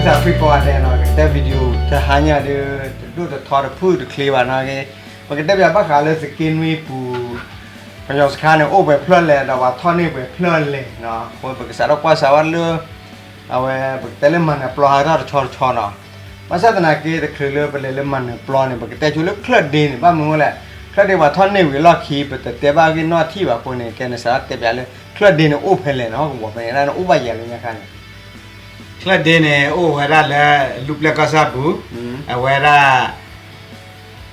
တၢ်ဖံးကိးဂၤဒဲးနီၤ ကတဲ video တဟါညါဒီး တဒိၣ်တထီတဖုၣ်တချ့ဘၣ်နီၤ, ပကတဲပၠးဘၣ်ဃးလၢသုးက့နွံပူၤ ပယီၤစခါန့ၣ် အိၣ်ပှဲၤဖျၢၣ်လဲၣ် ဒီးပှၤထီၣ်န့ၢ်ပှဲၤဖျၢၣ်လဲၣ်နီၤ, အဃိပကစးထီၣ်ကွၢ်စးဝဲလၢ အဝဲပကတဲလၢမၤနၢၤပျီဟးထီၣ်တဆီတဆီနီၤ, ဘၣ်ဆၣ်သနာ်က့ တချုးလၢပလဲၤလၢမၤနၢၤပျီန့ၣ် ပကတဲဆိလၢချၢၣ်ဒ့န့ၣ် ဘၣ်မနုၤလဲၣ်, ချၢၣ်ဒ့ပှၤထီၣ်န့ၢ်ဝံၤအလီၢ်ခံ ပတတဲဘၣ်ဂ့ၢ်နီၣ်ထံၣ်ဘၣ်အဃိန့ၣ် ကဲနစးထီၣ်တဲပၠးလၢ ချၢၣ်ဒ့န့ၣ်အိၣ်ဖဲလဲၣ်နီၤ, ဟီၣ်ကဝီၤဖဲန့ၣ် နအိၣ်ဘၣ်ယၤလၢညါခါန့ၣ် ချၢၣ်ဒ့န့ၣ် အိၣ်ဝဲဒၣ်လၢ လူၢ်ပျဲၢ်ကီၢ်ဆၣ်ပူၤ, အဝဲဒၣ်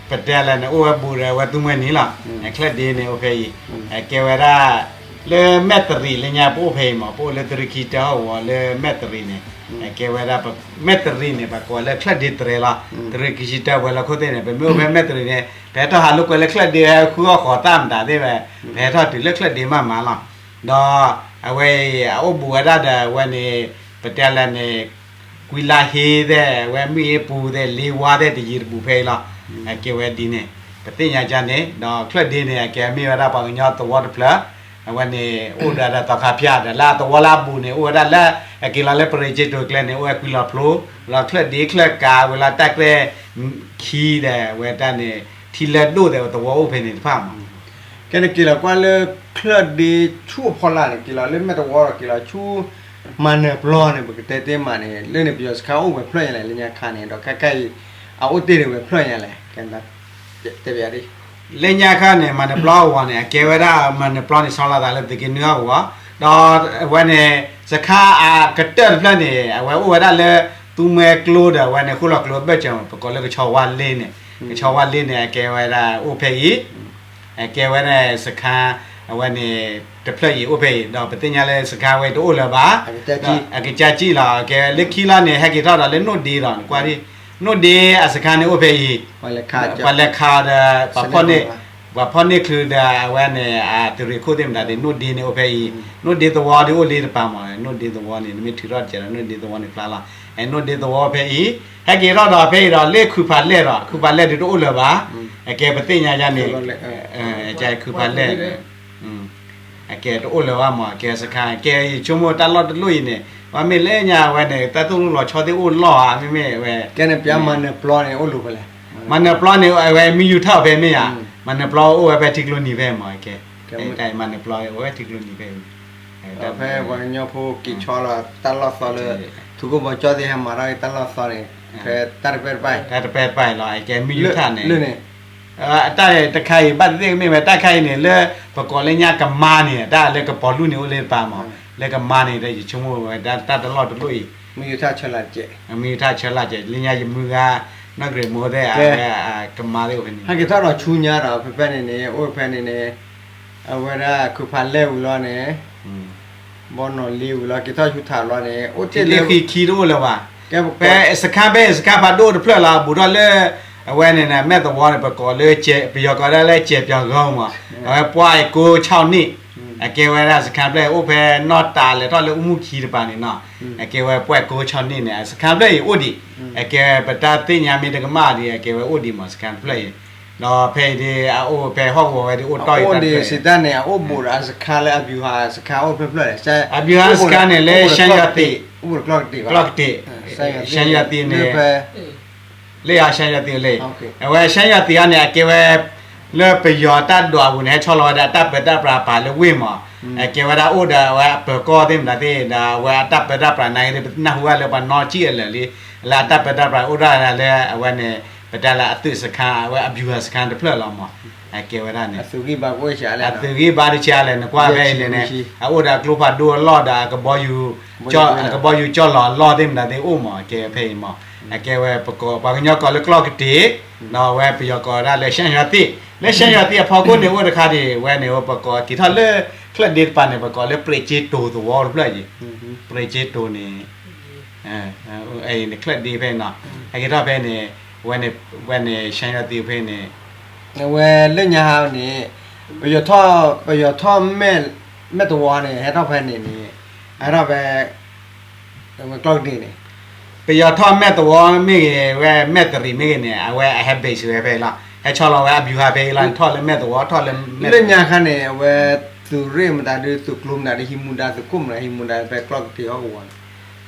ပတဲလဲၣ်န့ၣ် အိၣ်ဝဲဘူးဒီးအဝဲသူမှဲနံၤလီၤ. ချၢၣ်ဒ့န့ၣ်အိၣ်ဖဲအံၤ, ကဲဝဲဒၣ် လၢမဲၢ်တရံးလၢညါပအိၣ်ဖဲအံၤမး, ပအိၣ်လၢသုးရ့ၣ်ခံတၢ်ဟီၣ်ကဝီၤလၢမဲၢ်တရံးန့ၣ်, ကဲဝဲဒၣ် မဲၢ်တရံးန့ၣ် ပှၤကိးလၢချၢၣ်ဒ့တြဲၤလီၤ. သုးရ့ၣ်ခံဆံတၢဝဲၤလီၢ်ခိၣ်သ့ၣ်န့ၣ် ပမ့ၢ်အိၣ်ဖဲမဲၢ်တရံးန့ၣ် ပဟဲထီၣ်ဟးလိာ်ကွဲလၢချၢၣ်ဒ့ ဟဲဃုအီၣ်ဃီၤသၣ်မတၤသ့ၣ်ဝဲ, ပဟဲထီၣ်တုၤလၢချၢၣ်ဒ့မးမးလီၤ. ဒီးအဝဲအံၤ အအိၣ်ဘူးဝဲဒၣ်ဒီးအဝဲန့ၣ် ပတဲလဲၣ်န့ၣ် ကွံလါဟ့သ့ၣ် အဝဲမုၢ်အ့ပူၤသ့ၣ် လ့ဝါသ့ၣ်တယံၤတဘူးဖဲအံၤလီၤ. အကဲဝဲဒ်န့ၣ် ပသ့ၣ်ညါဒ်န့ၣ် ဒီးချၢၣ်ဒ့န့ၣ် အကဲမ့ၢ်ဝဲဒၣ်ပှၤကညီသဝီတဖျၢၣ်, အဝဲန့ၣ် အိၣ်ဒီးဒီးသီခါဖၠၣ်ဒီး လၢအသဝီလၢအဘူးန့ၣ် အိၣ်ဝဲဒၣ်လၢ အက့ၤလီၤလၢပရ့ၤက့တိၤကျဲန့ၣ် အိၣ်ဝဲကွံလီၤဖျိ, ဒီးချၢၣ်ဒ့ချၢၣ်ကၤဝဲလၢတၢ်ကျဲခံဒီး အဝဲတၢ်န့ၣ် ထံလၢဒိၣ်သဲးသဝီအိၣ်ဖဲန့ၣ်တဖၣ်မး ကဲန့ၣ်က့ၤလီၤကွၢ်လၢချၢၣ်ဒ့ဆူအဖီလာ်န့ၣ် က့ၤလီၤလၢမဲၢ်တဝီဒီးက့ၤလီၤဆူ မၤနၢၤပျီန့ၣ် ပကတဲတ့ၢ်မးန့ၣ် လၢန့ၣ်ပယီၤစခါအိၣ်ဝဲဖျၢၣ်ညါလဲၣ် လၢညါခါန့ၣ် ဒီးခဲခါအံၤ အအိၣ်တ့ၢ်ဒံးဝဲဖျၢၣ်ညါလဲၣ် တဲဘၣ်ဒ် လၢညါခါန့ၣ် မၤနၢၤပျီအဂီၢ်န့ၣ် အကဲဝဲဒၣ်မၤနၢၤပျီန့ၣ် ဆီလီၤသးလၢသုးက့နွံအဂီၢ်, ဒီးအဝဲန့ၣ် စခါအကတၢၢ်တဖျၢၣ်န့ၣ် အဝဲအိၣ်ဝဲဒၣ်လၢ သူမှဲကျိဒီးအဝဲန့ၣ် ဃိၣ်လီၤကျိအဘၢၣ်စၢၤ ပကိးလၢကဆီဝါလ့န့ၣ်, ကဆီဝါလ့န့ၣ် အကဲဝဲဒၣ်အိၣ်ဖဲအံၤ အကဲဝဲဒၣ်စခါ အဝဲန့ၣ် တဖျၢၣ်အံၤအိၣ်ဖဲအံၤ ဒီးပသ့ၣ်ညါလၢစခါဝဲတအိၣ်လၢၤဘၣ်, အကစၢ်ကံၣ်လီၤ အကဲလၢခံလီၤန့ၣ် ဟဲက့ၤထီၣ်ဒီးလၢနိၣ်ဒ့ဒီး နကွၢ်ဒ် နိၣ်ဒ့အစခါန့ၣ်အိၣ်ဖဲအံၤ, ပှၤလဲၤခးဒီး ပှၤဖီၣ်န့ၢ်ချုးဒီးအဝဲန့ၣ် အသုးရ့ၣ်ခိၣ်သ့ၣ်မတၤသ့ၣ် နိၣ်ဒ့န့ၣ်အိၣ်ဖဲအံၤ, နိၣ်ဒ့သဝီဒ်အိၣ်လံတပၤမး နိၣ်ဒ့သဝီန့ၣ် နမ့ၢ်ထုးထီၣ်တစဲးဒီး နိၣ်ဒ့သဝီန့ၣ်ဖျါလီၤ, အဲ နိၣ်ဒ့သဝီဖဲအံၤ, ဟဲက့ၤထီၣ်ဒီးဖဲအံၤဒီး လၢခုးဖးလဲၢ်ဒီး ခုးဖးလဲၢ်ဒုးတအိၣ်လၢၤဘၣ်, အကဲပသ့ၣ်ညါယါန့ၣ်, ခုးဖးလဲၢ် အကဲတအိၣ်လၢၤဘၣ်မး အကဲစခါ ကဲယဆိကမိၣ်တၢ်လီၢ်တလိၣ်အံၤန့ၣ် ပှၤမ့ၢ်လၢညါအဝဲန့ၣ် တၢ်သိၣ်လိလီၤဆီသ့ၣ်အိၣ်လီၢ်ဧါ မ့မ့ၢ်ဝဲ, ကဲန့ၣ်ပျၢ်မၤနၢၤပျီန့ၣ် အိၣ်လိၤဖဲလဲၣ်, မၤနၢၤပျီန့ၣ် အဝဲမံယူၤထၣ်ဖဲမ့ၢ်ဧါ, မၤနၢၤပျီအိၣ်ဝဲဖဲထံကျိနံၤဖဲမး ကဲ, မၤနၢၤပျီအိၣ်ဝဲထံကျိနံၤဖဲအံၤ, ဖဲပှၤကညီဖိက့ၤဆီလီၤတၢ်လီၢ်သီလၢ ထူကိၣ်ဘီကၠီသ့ၣ်ဟဲမၤထီၣ်က့ၤတၢ်လီၢ်သီန့ၣ် ဖဲတၢ်တပဲာ်တပၢ်, တၢ်တပဲာ်တပၢ်အံၤလီၤ အကဲမံယူၤထၣ်န့ၣ် အတၢ်တခါအံၤ ဘၣ်သ့ၣ်သ့ၣ်ကမ့ၢ်ဝဲ တၢ်ခါအံၤန့ၣ် လၢပကိးလၢညါကမါန့ၣ် တၢ်လၢကပီၤလူၢ်န့ၣ်အိၣ်လၢတပၤမး, လၢကမါန့ၣ် ယဆိကမိၣ်ဝဲတၢ်တလီၢ်တလိၣ်အံၤ, မံယူၤထၣ်ဆၢလၢ်ကဲး, မံယူၤထၣ်ဆၢလၢ်ကဲး လၢညါယမုၢ်ဂၤ နီၢ်ကရံၣ်မိၢ်သ့ၣ် အဝဲကမါသ့ၣ်အိၣ်ဖဲန့ၣ်, ဟဲက့ၤထီၣ်ဒီးဆူညါဒီး ဖဲဖဲန့ၣ်န့ၣ် အိၣ်ဖဲန့ၣ်န့ၣ် အဝဲဒၣ်ခုးဖးလဲၢ်ဝံၤလီၤန့ၣ် ဘီနီၢ်လ့ဝံၤလီၤ က့ၤထီၣ်ဆူထးလီၤန့ၣ် အိၣ်တ့ၢ်လၢ ခံထံတအိၣ်လၢၤဘၣ်, ဖဲစခါဖဲအံၤ စခါဖးဒိၣ်တဖျၢၣ်လီၤ ဘူးထီၣ်လၢ အဝဲန့ၣ် မဲၢ်သဝီန့ၣ် ပကိးလၢ ပယီၤကိးဒၣ်လၢ စဲးပၠီၤဂီမး, အဝဲပှၢ်အံၤကိးဆီၣ်နံၣ်, အကဲဝဲဒၣ်စခါဖျၢၣ်အံၤ အိၣ်ဖဲနီၢ်တၤလဲၤထီၣ်လၢအူမူၢ်ခံတပၤန့ၣ်နီၤ, အကဲဝဲပှၢ်ကိးဆီၣ်နံၣ်န့ၣ် စခါဖျၢၣ်အံၤအိၣ်ဒံး, အကဲပတၢ်သ့ၣ်ညါမ့ၢ်တကမၣ်ဒံး အကဲဝဲအိၣ်ဒံးမး စခါဖျၢၣ်အံၤ, ဒီးဖဲအံၤဒ် အအိၣ်ဖဲဟီၣ်ကဝီၤဝဲဒ်အိၣ်တီၢ်အံၤတၢ်တဖျၢၣ် စံးတၢ်န့ၣ် အအိၣ်ဘူးဒီးအစခါလၢ အဗျူဟာ စခါအိၣ်ဖျၢၣ်ဖျၢၣ်လဲၣ်, အဗျူဟာ စခါန့ၣ်လၢ ရှမ်းရွာသစ်, အိၣ်ဘူးဒီးကျီၢ်ကတ့ၢ်ဘၣ်, ကျီၢ်ကတ့ၢ်, ရှမ်းရွာသစ်န့ၣ် လၢ ရှမ်းရွာသစ်လၢ အဝဲ ရှမ်းရွာသစ်အံၤန့ၣ် အကဲဝဲ လၢပယီၤတၢ်ဒွးအပူၤန့ၣ် ဟဲဆီလီၤဝဲဒၣ်တၢ်ပၢတၢ်ပြးပာ်လၢဝ့ၢ်မး, အကဲဝဲဒၣ်အိၣ်ဒီးအဝဲအပၢၤကီၢ်သ့ၣ်မတၤသ့ၣ် ဒီးအဝဲအတၢ်ပၢတၢ်ပြးနာ်က့ၤ ပနၢ်ဟူဘၣ်လၢပှၤနီၢ်ကံၣ်အလၢာ်လံ, လၢအတၢ်ပၢတၢ်ပြးအိၣ်ဒၣ်လၢအဝဲန့ၣ် ပတဲလၢအသုးစခါ အဝဲအဗျူဟာ စခါတဖျၢၣ်လီၤမး, အကဲဝဲဒၣ်န့ၣ် အသုးဂံၢ်ဘါတဆံးလဲၣ် အအိၣ်ဒီးအကျိဖးဒိၣ်အလီၢ်ဒီး ကဘီယူၤကၠီၣ်လီၤအလီၢ်သ့ၣ်မတၤသ့ၣ်အိၣ်မး အကဲဖဲအံၤမး, အကဲဝဲပကိး ပှၤကညီကိးလၢကျီၢ်ကတ့ၢ်, ဒီးအဝဲပယီၤကိးဝဲဒၣ်လၢ ရှမ်းရွာသစ်, လၢ ရှမ်းရွာသစ် အဖီခိၣ်န့ၣ်အိၣ်တခါဒံး ဝဲန့ၣ် ပကိးက့ၤထီၣ်လၢ ချၢၣ်ဒ့တပၤန့ၣ် ပကိးလၢ ပရ့ၤက့တိၤသဝီတဖျၢၣ်အံၤ, ပရ့ၤက့တိၤန့ၣ် အံၤန့ၣ် ချၢၣ်ဒ့ဖဲနီၤ, ဟဲက့ၤထီၣ်ဖဲန့ၣ် ဝဲန့ၣ် ဝဲန့ၣ် ရှမ်းရွာသစ်ဖဲန့ၣ် အဝဲလၢညါန့ၣ် ပယီၤထီၣ် ပယီၤထီၣ်မဲၢ် မဲၢ်သဝီန့ၣ် ဟဲထီၣ်ဖဲန့ၣ်န့ၣ် ဟဲထီၣ်ဖဲ ဝဲကျီၢ်ကတ့ၢ်န့ၣ် ပယီၤထီၣ်မဲၢ်သဝီမ့ၢ်ဂ့ၤ ဝဲမဲၢ်တရံးမ့ၢ်ဂ့ၤန့ၣ် အဝဲအဟဲ base ဝဲဖဲအံၤလီၤ. ဟဲဆီလီၤဝဲအဗျူဟာဖဲအံၤလီၤ. ထီၣ်လၢမဲၢ်သဝီ ထီၣ်လၢမဲၢ် လၢညါခါန့ၣ် အဝဲသုးရ့ၣ်မတၤဒုး သုးကျိၤမတၤဒုး ဟံးမူဒါ သုးခိၣ်မတၤဟံးမူဒါ ဖဲကျီၢ်ကတ့ၢ်ဟီၣ်ကဝီၤန့ၣ်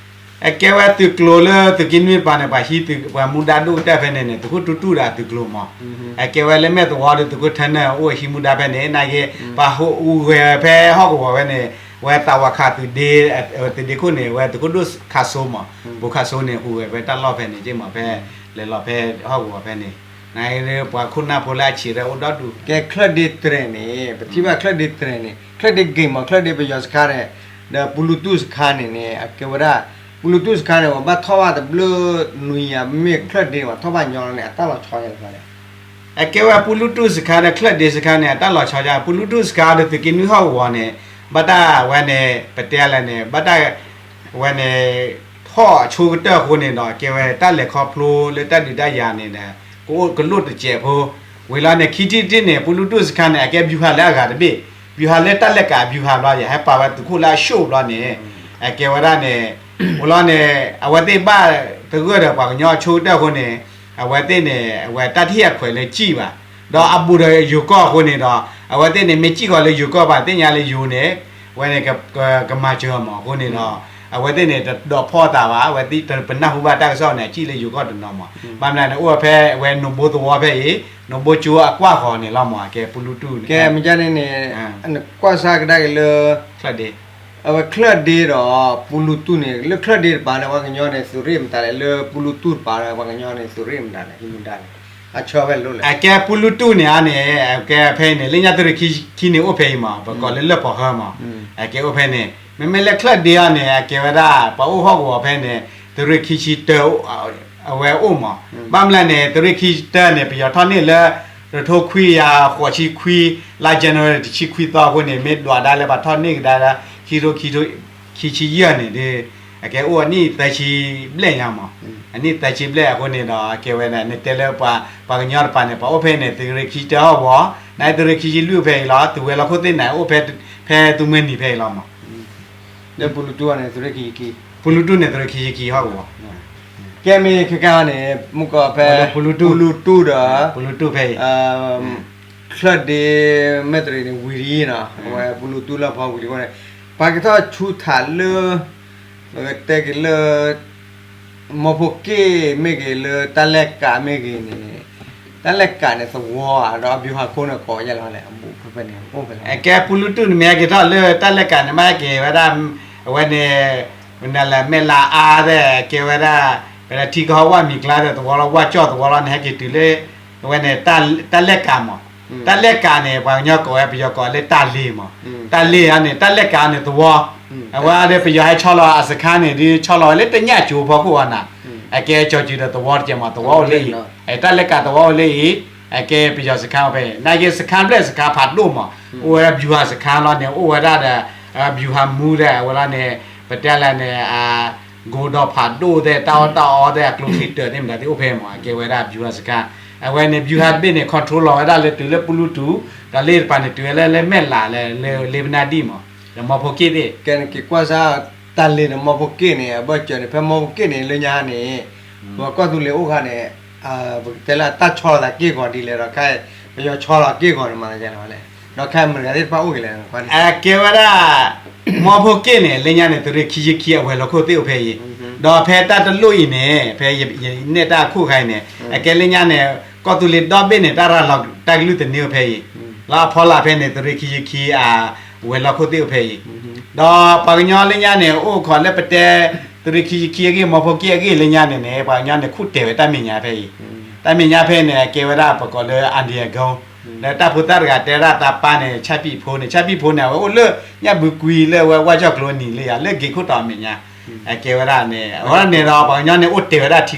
အကဲဝဲသုးကျိၤလၢသုးက့နွံတပၤန့ၣ် ပှၤဟံးသုး ပှၤမူဒါဒိၣ်ကတၢၢ်ဖဲန့ၣ်န့ၣ် သုးခိၣ်တူၢ်တူၢ်ဒီးသုးကျိၤမး. အကဲဝဲလၢမဲၢ်သဝီဒီးသုးခိၣ်ထၢနၢၣ်အိၣ်ဟံးမူဒါဖဲန့ၣ် နာ်က့ ပှၤဟူးဂဲၤဖဲဟီၣ်ကဝီၤဖဲန့ၣ် ဝဲသးဝးခးသုးဒ့ သုးဒ့ခိၣ်န့ၣ် ဝဲသုးခိၣ်ဒိၣ်ခးစိမး, ဘူးခးစိန့ၣ် ဟူးဂဲၤဖဲတၢ်လီၢ်ဖဲန့ၣ်က့မး ဖဲ လဲၤလီၤဖဲဟီၣ်ကဝီၤဖဲန့ၣ် နပှၤခိၣ်နၢ်ဖိလၢအဆံးရဲၣ်အိၣ်ဒီဒူၣ် ကဲချၢၣ်ဒ့တြဲၤန့ၣ် ပထံၣ်ဘၣ်ချၢၣ်ဒ့တြဲၤန့ၣ် ချၢၣ်ဒ့ဂ့ၤမး ချၢၣ်ဒ့ပယီၤစခါန့ၣ် ဒီးပူလူတူၢ်စခါန့ၣ်န့ၣ် အကဲဝဲဒၣ် ပူလူတူၢ်စခါန့ၣ် ပှၤဘၣ်ထီၣ်ဘၣ်တဘျုးနွံယၤ မ့ၢ်ချၢၣ်ဒ့ပှၤထီၣ်ဘၣ်ညီလီၤန့ၣ် အတၢ်လီၤဆီယါလဲၣ်. အကဲဝဲပူလူတူၢ်စခါဒီးချၢၣ်ဒ့စခါန့ၣ် အတၢ်လီၤဆီယါ ပူလူတူၢ်စခါဒီးသုးက့နွံဟီၣ်ကဝီၤန့ၣ် ဘၣ်တၢ်ဝဲန့ၣ် ပတဲလဲၣ်န့ၣ် ဘၣ်တၢ် ဝဲန့ၣ် ထီၣ်အဆိကတၢၢ်အဃိန့ၣ်ဒီး ကဲဝဲတၢ်လဲၤခီဖျိလၢတၢ်ဒုးတၢ်ယၤန့ၣ်ဒီး ကအိၣ်ကလိၣ်တစဲးဖိ ဝံၤလီၤန့ၣ် ခံထံၣ်တထံၣ်န့ၣ် ပူလူတူၢ်စခါန့ၣ် အကဲဗျူဟာလၢအဂၤတဘ့ၣ် ဗျူဟာလၢတၢ်လဲၤကးဗျူဟာဘျီယၤ ဟဲပာ်ဝဲသုးခိၣ်လၢအဆှိၣ်ဘျီန့ၣ် အကဲဝဲဒၣ်န့ၣ် အိၣ်လီၤန့ၣ် အဝဲသ့ၣ်ဘၣ်သဂၢၢ်ဒီးပှၤကညီအဆိကတၢၢ်အဃိန့ၣ် အဝဲသ့ၣ်န့ၣ် အဝဲတၢ်တဟ့ၣ်အခွဲးလၢကံၣ်ဘၣ် ဒီးအဘူးဒီးယိၤကီၢ်အဃိန့ၣ်ဒီး အဝဲသ့ၣ်န့ၣ် မ့ၢ်ကံၣ်ဃီၤလၢယိၤကီၢ်ဘၣ် သ့ၣ်ညါလၢယိၤန့ၣ် ဝဲန့ၣ် ကမၤစၢၤမး အဃိန့ၣ်ဒီး အဝဲသ့ၣ်န့ၣ် တဒိးဖီၣ်အသးဘၣ် အဝဲသ့ၣ်တပနၢ်ဟူဘၣ်တၢ်ကစီၣ်န့ၣ် အကံၣ်လၢယိၤကီၢ်တနီၤမး ဘၣ်မနုၤန့ၣ် အိၣ်ဝဲဖဲဝဲနိၣ်ဘိသဝီဖဲအံၤ နိၣ်ဘိကၠိအကွၢ်ဃီၤန့ၣ်လီၤမး အကဲပူလူတူၢ်န့ၣ် ကဲမ့ၢ်န့ၣ်န့ၣ် နကွၢ်ဆၣ်ကဒါက့ၤလၢ ချၢၣ်ဒ့ အဝဲချၢၣ်ဒ့ဒီး ပူလူတူၢ်န့ၣ် လၢချၢၣ်ဒ့တပၤန့ၣ် ပှၤကညီန့ၣ် သုးရ့ၣ်မတၤလဲၣ် လၢပူလူတူၢ်တပၤဒီး ပှၤကညီန့ၣ် သုးရ့ၣ်မတၤလဲၣ် ဟံးမူဒါန့ၣ် အဆၢဖဲလဲၣ် အကဲပူလူတူၢ်န့ၣ်ဧါန့ၣ် အကဲဖဲအံၤန့ၣ် လၢညါသုးရ့ၣ်ခံဆံခံန့ၣ် အိၣ်ဖဲအံၤမး ပကိးလၢလၢၢ်ပီၤဃၢမး အကဲအိၣ်ဖဲန့ၣ် မ့မ့ၢ်လၢချၢၣ်ဒ့အံၤန့ၣ် အကဲဝဲဒၣ် ပှၤအိၣ်ဟီၣ်ကဝီၤဖဲန့ၣ် သုးရ့ၣ်ခံဆံတၢ အဝဲအိၣ်မး ဘၣ်မနုၤလဲၣ်န့ၣ် သုးရ့ၣ်ခံဆံတၢန့ၣ် ပယီၤထီၣ်န့ၢ်လၢ တထိခွံကယၤဃိးဆံခွံ လါ January တဆံခွံသီအဃိန့ၣ် မ့ၢ်ဒွးဒါလၢပှၤထီၣ်န့ၢ်ကဒါ ခံထိခံဆံယဲၢ်န့ၣ်ဒီး အကဲအိၣ်အနံၣ်သၢဆံဘျဲၣ်ညါမး အနံၣ်သၢဆံဘျဲၣ်အဃိန့ၣ်ဒီး အကဲဝဲဒၣ် နတဲလၢပှၤ ပှၤကညီတပၤန့ၣ် ပှၤအိၣ်ဖဲန့ၣ် သုးရ့ၣ်ခံဆံတၢဟီၣ်ကဝီၤ နသုးရ့ၣ်ခံဆံလွံၢ်အိၣ်ဖဲအံၤလီၤ သုးဝဲၤလီၢ်ခိၣ်သ့ၣ်န့ၣ် အိၣ်ဖဲ ဖဲသုးမုၢ်နံၤဖဲအံၤလီၤမး လၢပူလူတူၢ်န့ၣ် သုးရ့ၣ်ခံဆံခံ ပူလူတူၢ်န့ၣ် သုးရ့ၣ်ခံဆံခံဟီၣ်ကဝီၤ ကဲမ့ၢ်ခဲကါန့ၣ် မုၢ်ကီၢ်ဖဲ ပူလူတူၢ် ပူလူတူၢ်ဒီး ပူလူတူၢ်ဖဲအံၤ ချၢၣ်ဒ့ မဲၢ်တရံးန့ၣ် ဝံၤလံနီၤ အဝဲပူလူတူၢ်လီၢ်ဖီဝံၤလံအဃိန့ၣ် ပှၤကထီၣ်ဆူထးလၢ ပကတဲက့ၤလၢ မီဖိက့ၣ်မ့ၢ်ဂ့ၤ လၢတၢ်လဲၢ်ကးမ့ၢ်ဂ့ၤန့ၣ် တၢ်လဲၢ်ကးန့ၣ်သဝီဧါ ဒီးအဗျူဟာကုန်းန့ၣ်ကိးယဲၢ်လီၤလဲၣ် အဘူးဖဲဖဲန့ၣ် အိၣ်ဖဲလဲၣ် အကဲပူလူတူၢ်န့ၣ်မ့ၢ်ဟဲက့ၤထီၣ်လၢတၢ်လဲၢ်ကးန့ၣ် မ့ၢ်ဟဲက့ၤဝဲဒၣ် အဝဲန့ၣ် မ့ၢ်နလဲၣ် မဲၢ်လးအါသ့ၣ် ကဲဝဲဒၣ် ပထံကဟီၣ်ဝၣ်မံၤကျါသ့ၣ်သဝီလီၤ ဝၣ်ကၠီၣ်သဝီလီၤန့ၣ် ဟဲက့ၤတုၤလၢ အဝဲန့ၣ် တၢ်လဲၢ်ကးမး တၢ်လဲၢ်ကးန့ၣ် ပှၤကညီကိးဝဲ ပယီၤကိးလၢတၢ်လ့ၤမး တၢ်လ့ၤအံၤန့ၣ် တၢ်လဲၢ်ကးန့ၣ်သဝီ အဝဲဒၣ်ပယီၤဟဲဆီလီၤအစခါန့ၣ် ဒ်ဆီလီၤဝဲလၢတညၣ်ကၠိဖီခိၣ်အီၤနၤ အကဲကၠီၤစုၤဒီးသဝီတကဲမး သဝီအိၣ်လၢအံၤ တၢ်လဲၢ်ကးသဝီအိၣ်လၢအံၤ အကဲပယီၤစခါအိၣ်ဖဲအံၤ နာ်က့စခါဖျၢၣ်စခါဖးဒိၣ်မး အိၣ်ဝဲဒၣ်ဗျူဟာစခါလီၤန့ၣ် အိၣ်ဝဲဒၣ်ဒီး ဗျူဟာမှူးသ့ၣ် အဝဲလီၤန့ၣ် ပတဲလဲၣ်န့ၣ် အ ကိဒီးဖးဒိၣ်သ့ၣ် တၢ်အီၣ်တၢ်အီသ့ၣ် အကျိချံတၢၢ်သ့ၣ်မတၤသ့ၣ်အိၣ်ဖဲမး အကဲဝဲဒၣ်ဗျူဟာစခါ အဝဲန့ၣ် ဗျူဟာတဘ့ၣ်န့ၣ် control လီၤဝဲဒၣ်လၢတုၤလၢပူလူတူၢ် ဒီးလ့ၣ်တပၤန့ၣ် တုၤဝဲလၢလၢမဲၢ်လးလၢ လၢလ့ပနၢ်ဒံၣ်မး ဒီးမီဖိက့ၣ်သ့ၣ် ကဲနက့ၤကွၢ်စၢ် တၢ်လ့ၤဒီးမီဖိက့ၣ်န့ၣ် အဘၢၣ်စၢၤန့ၣ် ဖဲမီဖိက့ၣ်န့ၣ် လၢညါန့ၣ် ပှၤကီၢ်သူလ့ၤအိၣ်ခါန့ၣ် ပကတဲလၢတၢ်ဆီလီၤသးက့ၢ်ဂီၤဒ်လဲၣ်ဒီး ခါ ပယီၤဆီလီၤက့ၢ်ဂီၤန့ၣ်မးလဲၣ် ဒီးခါမုၢ်တဂၤသ့ၣ်တဖၣ်အိၣ်ဂ့ၤလဲၣ် အကဲဝဲဒၣ် မီဖိက့ၣ်န့ၣ် လၢညါန့ၣ် သုးရ့ၣ်ခံဆံခံအဝဲၤလီၢ်ခိၣ်သ့ၣ်အိၣ်ဖဲအံၤ ဒီးဖဲတၢ်တလိၣ်အံၤန့ၣ် ဖဲယနဲၣ်တၢ်အခိၣ်ခါအံၤန့ၣ် အကဲလၢညါန့ၣ် ကီၢ်သူလ့ၤဒီဘ့ၣ်န့ၣ် တၢ်ရၤလီၤတၢ်ကလုၢ်သန့အိၣ်ဖဲအံၤ လၢအဖီလာ်ဖဲန့ၣ် သုးရ့ၣ်ခံဆံခံအဝဲၤလီၢ်ခိၣ်သ့ၣ်အိၣ်ဖဲအံၤ ဒီးပှၤကညီလၢညါန့ၣ် အိၣ်ခိးလၢပတဲ သုးရ့ၣ်ခံဆံခံအဂ့ၢ် မီဖိက့ၣ်အဂ့ၢ်လၢညါန့ၣ်န့ၣ် ပှၤကညီန့ၣ် ခူၣ်တဲာ်ဝဲတၢ်မဲာ်ညါဖဲအံၤ တၢ်မဲာ်ညါဖဲန့ၣ် အကဲဝဲဒၣ်ပကိးလၢ အၣ်ဒံအကုန်း လၢတၢ်ဖိသၣ်တဂၤတဲဒၣ်သးပၢ်န့ၣ် ဆၣ်ပံၣ်ဖိန့ၣ် ဆၣ်ပံၣ်ဖိန့ၣ် အဝဲအိၣ်လၢညၣ်ဘုကွံလၢဝဲဝၣ်ကၠီၣ်ကျိနံၤလၢယၤ လၢဂ့ၤခိၣ်တီၤအမဲာ်ညါ အကဲဝဲဒၣ်န့ၣ် အဝဲန့ၣ်ဒီး ပှၤကညီန့ၣ် အိၣ်တဲာ်ဝဲဒၣ်ထံကျိ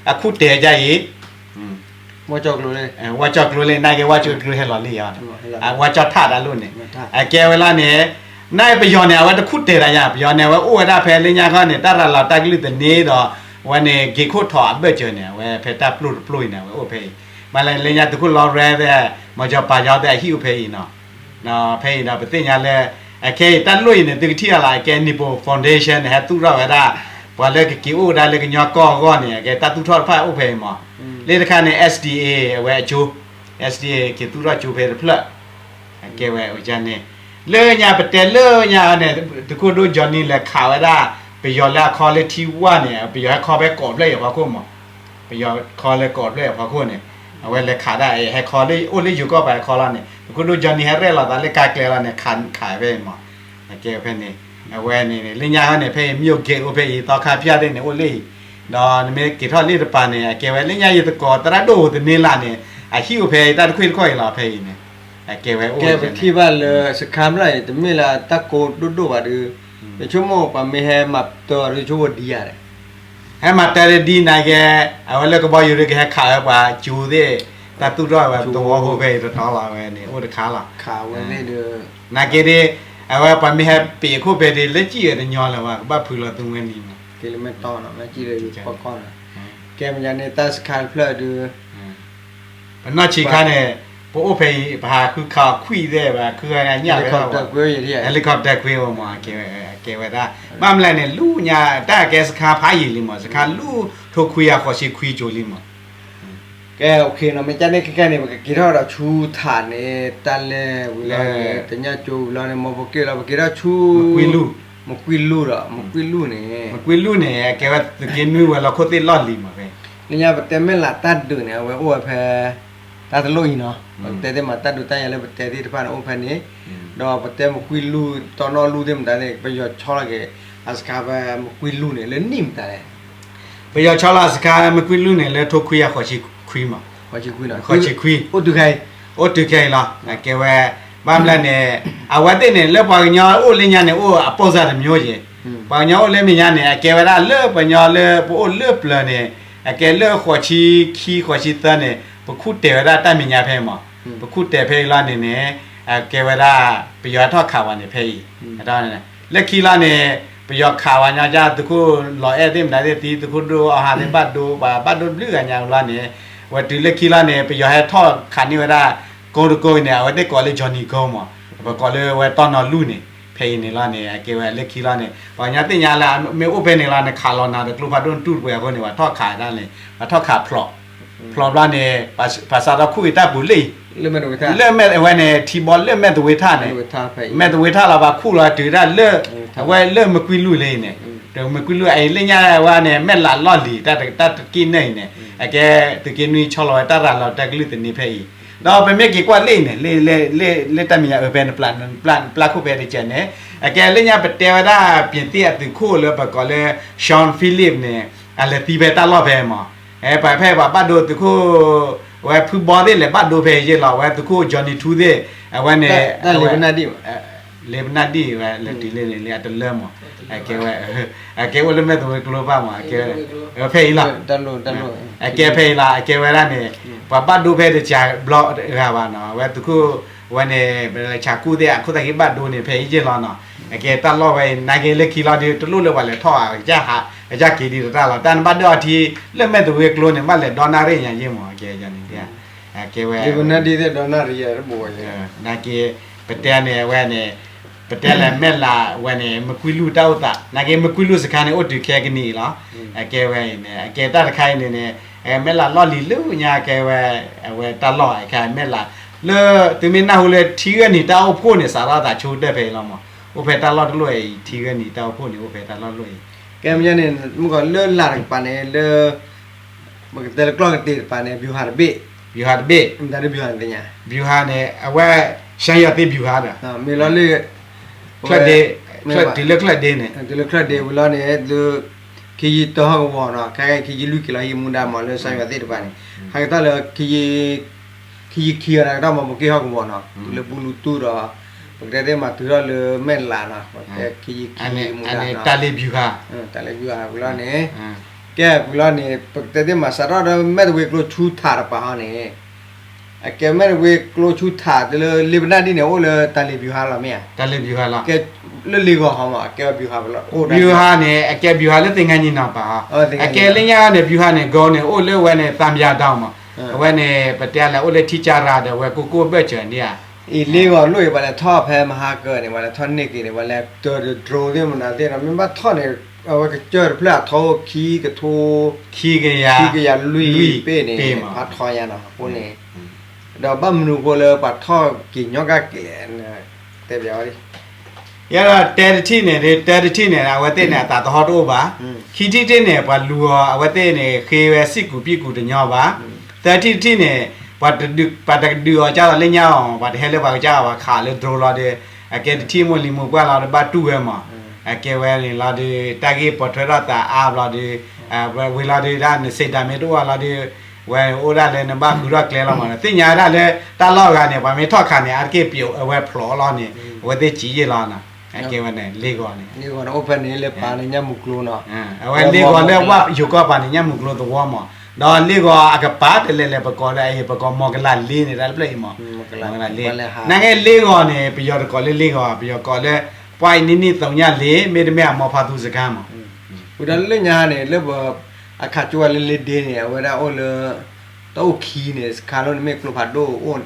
အခူၣ်တဲာ်ဒ်အံၤ ဝၣ်ကၠီၣ်ကျိလၢ နာ်က့ ဝၣ်ကၠီၣ်ကျိဟဲလီၤလံယၤ ဝၣ်ကၠီၣ်ထၣ်တၢ်လိၣ်န့ၣ် အကဲဝဲလၢန့ၣ် နပယီၤန့ၣ် အဝဲတခူၣ်တဲာ်တၢ်ယၤ ပယီၤန့ၣ် အဝဲအိၣ်ဝဲဒၣ်ဖဲလၢညါခီန့ၣ် တၢ်ရၤလီၤတၢ်ကလုၢ်သန့ဒီး အဝဲန့ၣ် ဂ့ၤခိၣ်ထီၣ်အဘၢၣ်စၢၤန့ၣ် အဝဲဖဲတၢ်ပျိၢ်တပျိၢ်အံၤန့ၣ် အဝဲအိၣ်ဖဲအံၤ မ့ၢ်လၢလၢညါသုးခိၣ်လီရဲသ့ၣ် မီၤကၠီၤပၤယီၤသ့ၣ် အဟံၣ်အိၣ်ဖဲအံၤနီၤ ဖဲအံၤဒီး ပသ့ၣ်ညါလၢ အခဲအံၤတၢ်လိၣ်အံၤန့ၣ် သုကထံၣ်အီၤလီၤ အကဲ Nippon Foundation န့ၣ် ဟဲသူၣ်ထီၣ်ဝဲဒၣ် ပှၤလၢကက့ၤအိၣ်ဝဲဒၣ်လၢကညီကီၢ်အဂီၢ်န့ၣ် အကဲတၢ်သူၣ်ထီၣ်တဖၣ်အိၣ်ဖဲအံၤမး လၢတခါန့ၣ် SDA အဝဲအကၠိ SDA က့ၤသူၣ်ထီၣ်ကၠိဖဲတဖျၢၣ် အကဲဝဲန့ၣ် လၢညါပတဲလၢညါန့ၣ် သုးခိၣ်ဒိၣ် Johnny လဲၤခးဝဲဒၣ် ပယီၤလၢအခီလၢထံဝါန့ၣ် ပယီၤဟဲခီဖဲကိးဖျၢၣ်အံၤအဖီခိၣ်မး, ပယီၤခီလၢကိးဖျၢၣ်အံၤအဖီခိၣ်န့ၣ် အဝဲလဲၤခးဒၣ် ဟဲခီလၢအိၣ်လၢယိၤကီၢ်ပၤဟဲခီလီၤန့ၣ် သုးခိၣ်ဒိၣ် Johnny ဟဲရဲၣ်လီၤသးလၢကါကျဲလီၤန့ၣ် ခးခးဖဲအံၤမး, အကဲဖဲန့ၣ် အဝဲန့ၣ် လၢညါဟီန့ၣ် ဖဲအံၤ မြို့ gate အိၣ်ဖဲအံၤ သီခါဖၠၣ်သ့ၣ်န့ၣ် အိၣ်လၢအံၤ, ဒီးနမ့ၢ်က့ၤထီၣ်လၢတပၤန့ၣ် အကဲဝဲလၢညါယသကိးသရၣ်ဒိၣ်ဧိၤသန့ၤလၢ်န့ၣ် အဟံၣ်အိၣ်ဖဲအံၤ တၢ်တခွံၣ်တခီၣ်အံၤလီၤ ဖဲအံၤန့ၣ် အကဲဝဲအိၣ် ကဲပထံၣ်ဘၣ်လၢ စခါဖျၢၣ်အံၤ တမ့ၢ်လၢတၢ်ကိးဒိၣ်ဒိၣ်ဘၣ်ဒီး ယဆိကမိၣ်ပှၤမ့ၢ်ဟဲမၤတၢ်အီၤဒီး ဆိကမိၣ်ဒံးဧါဒီး ဟဲမၤတၢ်တဒ်န့ၣ်ကဲ, အဝဲလၢကဘီယူၤဒီးကဟဲခးဝဲပှၤကၠိသ့ၣ်, တၢ်သူၣ်ထီၣ်ဝဲတဝီဖိဖဲအံၤတတီၤလီၤ အဝဲန့ၣ် အိၣ်တခါလီၤ. နာ်က့ဒီး အဝဲပှၤမ့ၢ်ဟဲပ့ၤအခိၣ်ဖဲဒ်လၢကံၣ်ဝဲတညီလၢၤဘၣ် ကဘၣ်ဖုးလီၤသူဝဲနံၤမး, ကဲမ့ၢ်တၢ်န့ၣ် မ့ၢ်ကံၣ်လၢယပီၢ်ကီၢ်န့ၣ် ကဲမ့ၢ်န့ၣ်တၢ်စခါတဖျၢၣ်ဒီး ပနီၢ်ဆံးခါန့ၣ် ပအိၣ်ဖဲအံၤ ပဟးဃုခးခွံၣ်သ့ၣ် ပဟးဃုခးညၣ်ဝဲ helicopter ကွ့ဝဲမး ကဲဝဲဒၣ် ဘၣ်မနုၤလဲၣ်န့ၣ် လူညါတၢ်ကဲစခါဖးယံာ်လံမး စခါလူၤထိခွံကယၤဃိးဆံခွံကၠိလံမး, ကဲ မ့ၢ်ကန့ၣ်ခဲကဲန့ၣ် ပကက့ၤထီၣ်ဒီးဆူထးန့ၣ် တၢ်လဲၢ်ဝံၤလီၤန့ၣ် တညၣ်ကၠိဝံၤလီၤန့ၣ် မ့ၢ်ပက့ၤလီၤ ပက့ၤထီၣ်ဆူ မကွံလူၢ်ဒီး မကွံလူၢ်န့ၣ် မကွံလူၢ်န့ၣ် အကဲဝဲသုးက့နွံဝဲၤလီၢ်ခိၣ်သ့ၣ်လီၢ်လံၤမးဖဲ လၢညါပတဲမဲၢ်လးတၢ်ဒုးန့ၣ် အဝဲအိၣ်ဝဲဖဲ တၢ်တလိၣ်အံၤနီၤ ပတဲသ့ၣ်မး တၢ်ဒုးတၢ်ယၤလၢပတဲသ့ၣ်တဖၣ်န့ၣ် အိၣ်ဖဲန့ၣ် ဒီးပတဲမကွံလူၢ် တီနီၢ်လူၢ်သ့ၣ်မတၤသ့ၣ် ပယီၤဆီလီၤက့ၤ အစခါဖဲမကွံလူၢ်န့ၣ် လၢနံၣ်မတၤလဲၣ် ပယီၤဆီလီၤအစခါမကွံလူၢ်န့ၣ် လၢထိခွံကယၤဃိးဆံခွံမး, ဃိးဆံခွံ, အိၣ်တုၤခဲအံၤလီၤ အကဲဝဲ ဘၣ်မနုၤလဲၣ်န့ၣ် အဝဲသ့ၣ်န့ၣ် လၢပှၤကညီအိၣ်လၢညါန့ၣ် အိၣ်အပိၢ်စၢ်တမျိုးက့ၤ, ပှၤကညီအိၣ်လၢမဲာ်ညါန့ၣ် အကဲဝဲဒၣ်လၢပှၤကညီလၢပအိၣ်လၢပျၢၤန့ၣ် အကဲလၢဃိးဆံခံ ဃိးဆံသၢန့ၣ် ပခူၣ်တဲာ်ဝဲဒၣ်တၢ်မဲာ်ညါဖဲအံၤမး, ပခူၣ်တဲာ်ဖဲအံၤလီၤန့ၣ်န့ၣ် အကဲဝဲဒၣ် ပယီၤဟဲထီၣ်ခးဝဲန့ၣ်ဖဲအံၤ လၢခံလီၤန့ၣ် ပယီၤခးဝဲညီကၢ် သုးခိၣ်လီၤအဲၣ်သ့ၣ်မတၤသ့ၣ်သံ သုးခိၣ်ဒိၣ်အီဟးသ့ၣ်ဘၣ်ဒိ ပှၤဘၣ်ဒိဘျုးဂၤညါဝဲလီၤန့ၣ် ဝဲတုၤလၢခံလီၤန့ၣ် ပယီၤဟဲထီၣ်ခးန့ၢ်ဝဲဒၣ် ကိတကိန့ၣ် အဝဲသ့ၣ်ကိးလၢ Johnny Gold မး, ပကိးလၢဝဲတီနီၢ်လူၢ်န့ၣ် ဖဲအံၤန့ၣ်လီၤန့ၣ် အကဲဝဲလၢခံလီၤန့ၣ် ပှၤကညီသ့ၣ်ညါလၢ မ့ၢ်အိၣ်ဖဲန့ၣ်လီၤန့ၣ် ခးလီၤနၤဒီးကျိဖးဒိၣ်နတူၢ်တပှဲၤအဃိန့ၣ် ပှၤထီၣ်ခးဒၣ်န့ၣ် ပှၤထီၣ်ခးဖျိး ဖျိးဘျီန့ၣ် ပှၤစးထီၣ်ခူၣ်က့ၤတၢ်ပူၤလၢအံၤ လၢမဲာ်ဝဲန့ၣ် ထံဘီလၢမဲာ်သဝ့ထၣ်န့ၣ် မဲာ်သဝ့ထၣ်လီၤ ပှၤခူၣ်လီၤတုၤဒၣ်လၢ အဝဲလၢမကွံလူၢ်လၢအံၤန့ၣ် မကွံလူၢ်အံၤလၢညါဝဲန့ၣ် မဲၢ်လးလီၢ်လံၤ တၢ်တက့ၢ်နၢၣ်အံၤန့ၣ် အကဲသုးက့နွံဆီလီၤဝဲတၢ်ရၤလီၤတၢ်ကလုၢ်သန့ဖဲအံၤ ဒီးပမ့ၢ်က့ၤကွၢ်လၢအံၤန့ၣ် လၢတၢ်မဲာ်ညါအၢဖဲနပျၢ်ခိၣ်ဖဲတကဲန့ၣ် အကဲလၢညါပတဲဝဲဒၣ် ပြင်သစ်အသုးခိၣ်လၢပကိးလၢ Jean Philippe န့ၣ် အလဲၤသံဖဲတၢ်လီၢ်ဖဲမး ပှၤဖဲပှၤဘၣ်ဒိသုးခိၣ် ဝဲဖုဘီသ့ၣ်လဲၤဘၣ်ဒိဖဲယ့ၢ်လီၤ ဝဲသုးခိၣ် Johnny Two သ့ၣ် အဝဲန့ၣ် လ့ပနၢ်ဒံၣ်ဝဲ လ့ပနၢ်ဒံၣ်ဝဲလၢတုၤလၢန့ၣ်လၢအတလၢမး အကဲဝဲ အကဲအိၣ်လၢမဲာ်သဝ့ကျိဖးမး အကဲဝဲ ဖဲအံၤလီၤ အကဲဖဲအံၤလီၤ အကဲဝဲဒၣ်န့ၣ် ပှၤဘၣ်ဒိဖဲတစှၤဘျီတဂၤဘၣ်နီၤ အဝဲသုးခိၣ် ဝဲန့ၣ် ပလဲၤဆးကူၣ်သ့ၣ် အခိၣ်သးက့ဘၣ်ဒိန့ၣ် ဖဲအံၤယ့ၢ်လီၤနီၤ အကဲတၢ်လီၢ်ဝဲအံၤ နာ်က့လၢခံလီၤဒီး တလိၣ်လၢပှၤလဲၤထီၣ် အကစၢ်က့ၤဒံးတတၢ်လီၤ တၢ်နဘၣ်ဒိအထံ လၢမဲာ်သဝ့ကျိန့ၣ် ဘၣ်လဲၤဒီနၣ်ရံၣ်ညါယ့ၢ်မး အကဲန့ၣ် အကဲဝဲ နာ်က့ ပတဲန့ၣ် အဝဲန့ၣ် ပတဲလဲၣ်မဲၢ်လးဝဲန့ၣ် မကွံလူၢ်တၢ်အိၣ်သး နာ်က့ မကွံလူၢ်စခါန့ၣ် အိၣ်တုၤခဲကနံၣ်အံၤလီၤ အကဲဝဲအံၤန့ၣ် အကဲတၢ်တခါအံၤန့ၣ်န့ၣ် မဲၢ်လးလီၢ်လံၤလၢညါကဲဝဲ အဝဲတၢ်လီၢ်အခါမဲၢ်လး လၢ သုမ့ၢ်နၢ်ဟူလၢထံဂၢၢ်နံၤတၢ်အိၣ်ဖှိၣ်န့ၣ် စးထီၣ်သးဆိကတၢၢ်ဖဲအံၤလီၤမး အိၣ်ဖဲတၢ်လီၢ်တလိၣ်အံၤ ထံဂၢၢ်နံၤတၢ်အိၣ်ဖှိၣ်န့ၣ် အိၣ်ဖဲတၢ်လီၢ်တလိၣ်အံၤ ကဲမ့ၢ်န့ၣ် မ့ၢ်ကီးလၢလၢ်တကပၤန့ၣ် လၢ ပကတဲလၢကျီၢ်ကတ့ၢ်တကပၤန့ၣ် ဗျူဟာတဘ့ၣ် ဗျူဟာတဘ့ၣ် ဗျူဟာန့ၣ် အဝဲ ရှမ်းရွာသစ်ဗျူဟာဒီး မ့ၢ်လီၤလၢ တုၤလၢချၢၣ်ဒ့န့ၣ် တုၤလၢချၢၣ်ဒ့ဝံၤလီၤန့ၣ် လၢ ခ့ယုၢ်တၢဟီၣ်ကဝီၤနီၤ ခဲအံၤခ့ယုၢ်လွံၢ်က့ၤလီၤဟံးမူဒါမးလၢရှမ်းရွာသစ်တကပၤန့ၣ် ဟဲက့ၤထီၣ်လၢ ခ့ယုၢ်ခံအီၤန့ၣ် ကတီၢ်မ့ၢ်ပက့ၢ်ဟီၣ်ကဝီၤနီၤ တုၤလၢပူလူတူၢ်ဒီး ပကတဲသ့ၣ်မးတုၤထီၣ်လၢမဲၢ်လးနီၤ ပကတဲခ့ယုၢ်ခံမူဒါနီၤ တၢ်လ့ၣ်ဗျူဟာ တၢ်လ့ၣ်ဗျူဟာဝံၤလီၤန့ၣ် ကဲဝံၤလီၤန့ၣ် ပကတဲသ့ၣ်မးစးထီၣ်ဒီးမဲၢ်သဝ့ကျိဆူထးတကပၤဟီန့ၣ် အကဲမဲၢ်သဝ့ကျိဆူထးတုၤလၢလ့ပနၢ်ဒံၣ်န့ၣ် အိၣ်လၢတၢ်လ့ၣ်ဗျူဟာလီၤမ့ၢ်ဧါ တၢ်လ့ၣ်ဗျူဟာလီၤ ကဲလၢလ့ၣ်ဂီၤဟီမး အကဲဝဲဗျူဟာ ဗျူဟာန့ၣ် အကဲဗျူဟာလၢသင်္ဃန်းညီနောင်ပၤဟီ အကဲလၢညါန့ၣ် ဗျူဟာန့ၣ် ကီန့ၣ် အိၣ်လၢဝဲန့ၣ် သံပြတောင်မး အဝဲန့ၣ် ပတဲလဲၣ် အိၣ်လၢထံကၢ်ရၤဒီးဝဲကိၢ်ကိၢ်ဘၢၣ်စၢၤန့ၣ်ဧါ အံၤလ့ၣ်ဂီၤလိၣ်အံၤ ပှၤလဲၤထီၣ်ဖဲမဟါကၢၤန့ၣ် ပှၤလဲၤထီၣ်န့ၢ်က့ၤန့ၣ် ပှၤလဲၤတၢၤဒီး drone သ့ၣ်မနုၤသ့ၣ်ဒီး မ့ၢ်ဘၣ်ထီၣ်န့ၣ် အဝဲကစၢၢ်တဖျၢၣ်အထီအိၣ်ခံကထိ ခံကယၤ ခံကယၤလွံၢ်ပ့ၢ်န့ၣ် ပှၤထီညါနီၤ အဃိန့ၣ် ဒီးဘၣ်မနုၤအဃိလၢပှၤထီၣ်က့ၤညီကၢ်က့ၤ တဲပဝဲ ယဲဒီးတဲတထံၣ်န့ၣ် တဲတထံၣ်န့ၣ် အဝဲသ့ၣ်န့ၣ် အသးသဟီၣ်တအိၣ်ဘၣ်. ခံထံၣ်တထံၣ်န့ၣ် ပှၤလူၤအီၤ အဝဲသ့ၣ်န့ၣ် ဃ့ဝဲစံၣ်ကူးပံၣ်ကူးတညီဘၣ်. သၢထံၣ်တထံၣ်န့ၣ် ပှၤတဒုးအီၤကၢ်လီၤလၢညါအီၤ ပှၤတဟဲလၢပှၤကစၢ်အီၤ ပှၤခးလၢ drone လီၤဒီး အကဲတထံၣ်မိၢ်လံၤမိၢ်ပှၢ်လီၤဒီး ဘၣ်တူၢ်ဝဲမး. အကဲဝဲန့ၣ်လီၤဒီး တၢ်ဂ့ၢ်ပိာ်ထွဲထီၣ်သးအါဘျီဒီး ဝဲဝံၤလီၤဒီး တၢ်နစံးတၢ်မ့ၢ်တအိၣ်လီၤဒီး ဝဲအိၣ်ဒၣ်လၢနဘၣ်ဃုထီၣ်ကျဲလီၤမး. သ့ၣ်ညါဝဲဒၣ်လၢတၢ်လီၢ်အဂၤန့ၣ် ပှၤမ့ၢ်ထီၣ်ခးန့ၣ် အါတက့ၢ်ပျိးအဝဲဖျိးလီၤန့ၣ် အဝဲသ့ၣ်စံးယ့ၢ်လီၤ. အကဲဝဲန့ၣ် လ့ဂီၤန့ၣ် အိၣ်ဖဲန့ၣ်လၢပာ်န့ၣ်ညၣ်မုၢ်ကျိနီၤ. အဝဲလ့ဂီၤလၢဝၣ်ယိၤကီၢ်ပာ်န့ၣ် ညၣ်မုၢ်ကျိသဝီမး. ဒီးလ့ဂီၤအကပၤတလဲၤလဲၤ ပကိးလၢအံၤ ပကိးမီၤကလးလ့န့ၣ် တၢ်တဖျၢၣ်အံၤမး. မီၤကလးလ့. နာ်က့လ့ဂီၤန့ၣ် ပယီၤတကိးလၢလ့ဂီၤ ပယီၤကိးလၢ ပွၢ်အံၤနံၣ်နံၣ်သုးညၣ်လ့ မ့တမ့ၢ်အမီဖါသူစခါမး. ဝံၤဒီးလၢညါန့ၣ် လၢပ အခးကၠိဝဲလၢလ့ဒ့န့ၣ် အဝဲဒၣ်အိၣ်လၢ တၢ်အိၣ်ခံန့ၣ် စခါလီၤန့ၣ်မ့ၢ်ကျိဖးဒိၣ်အိၣ်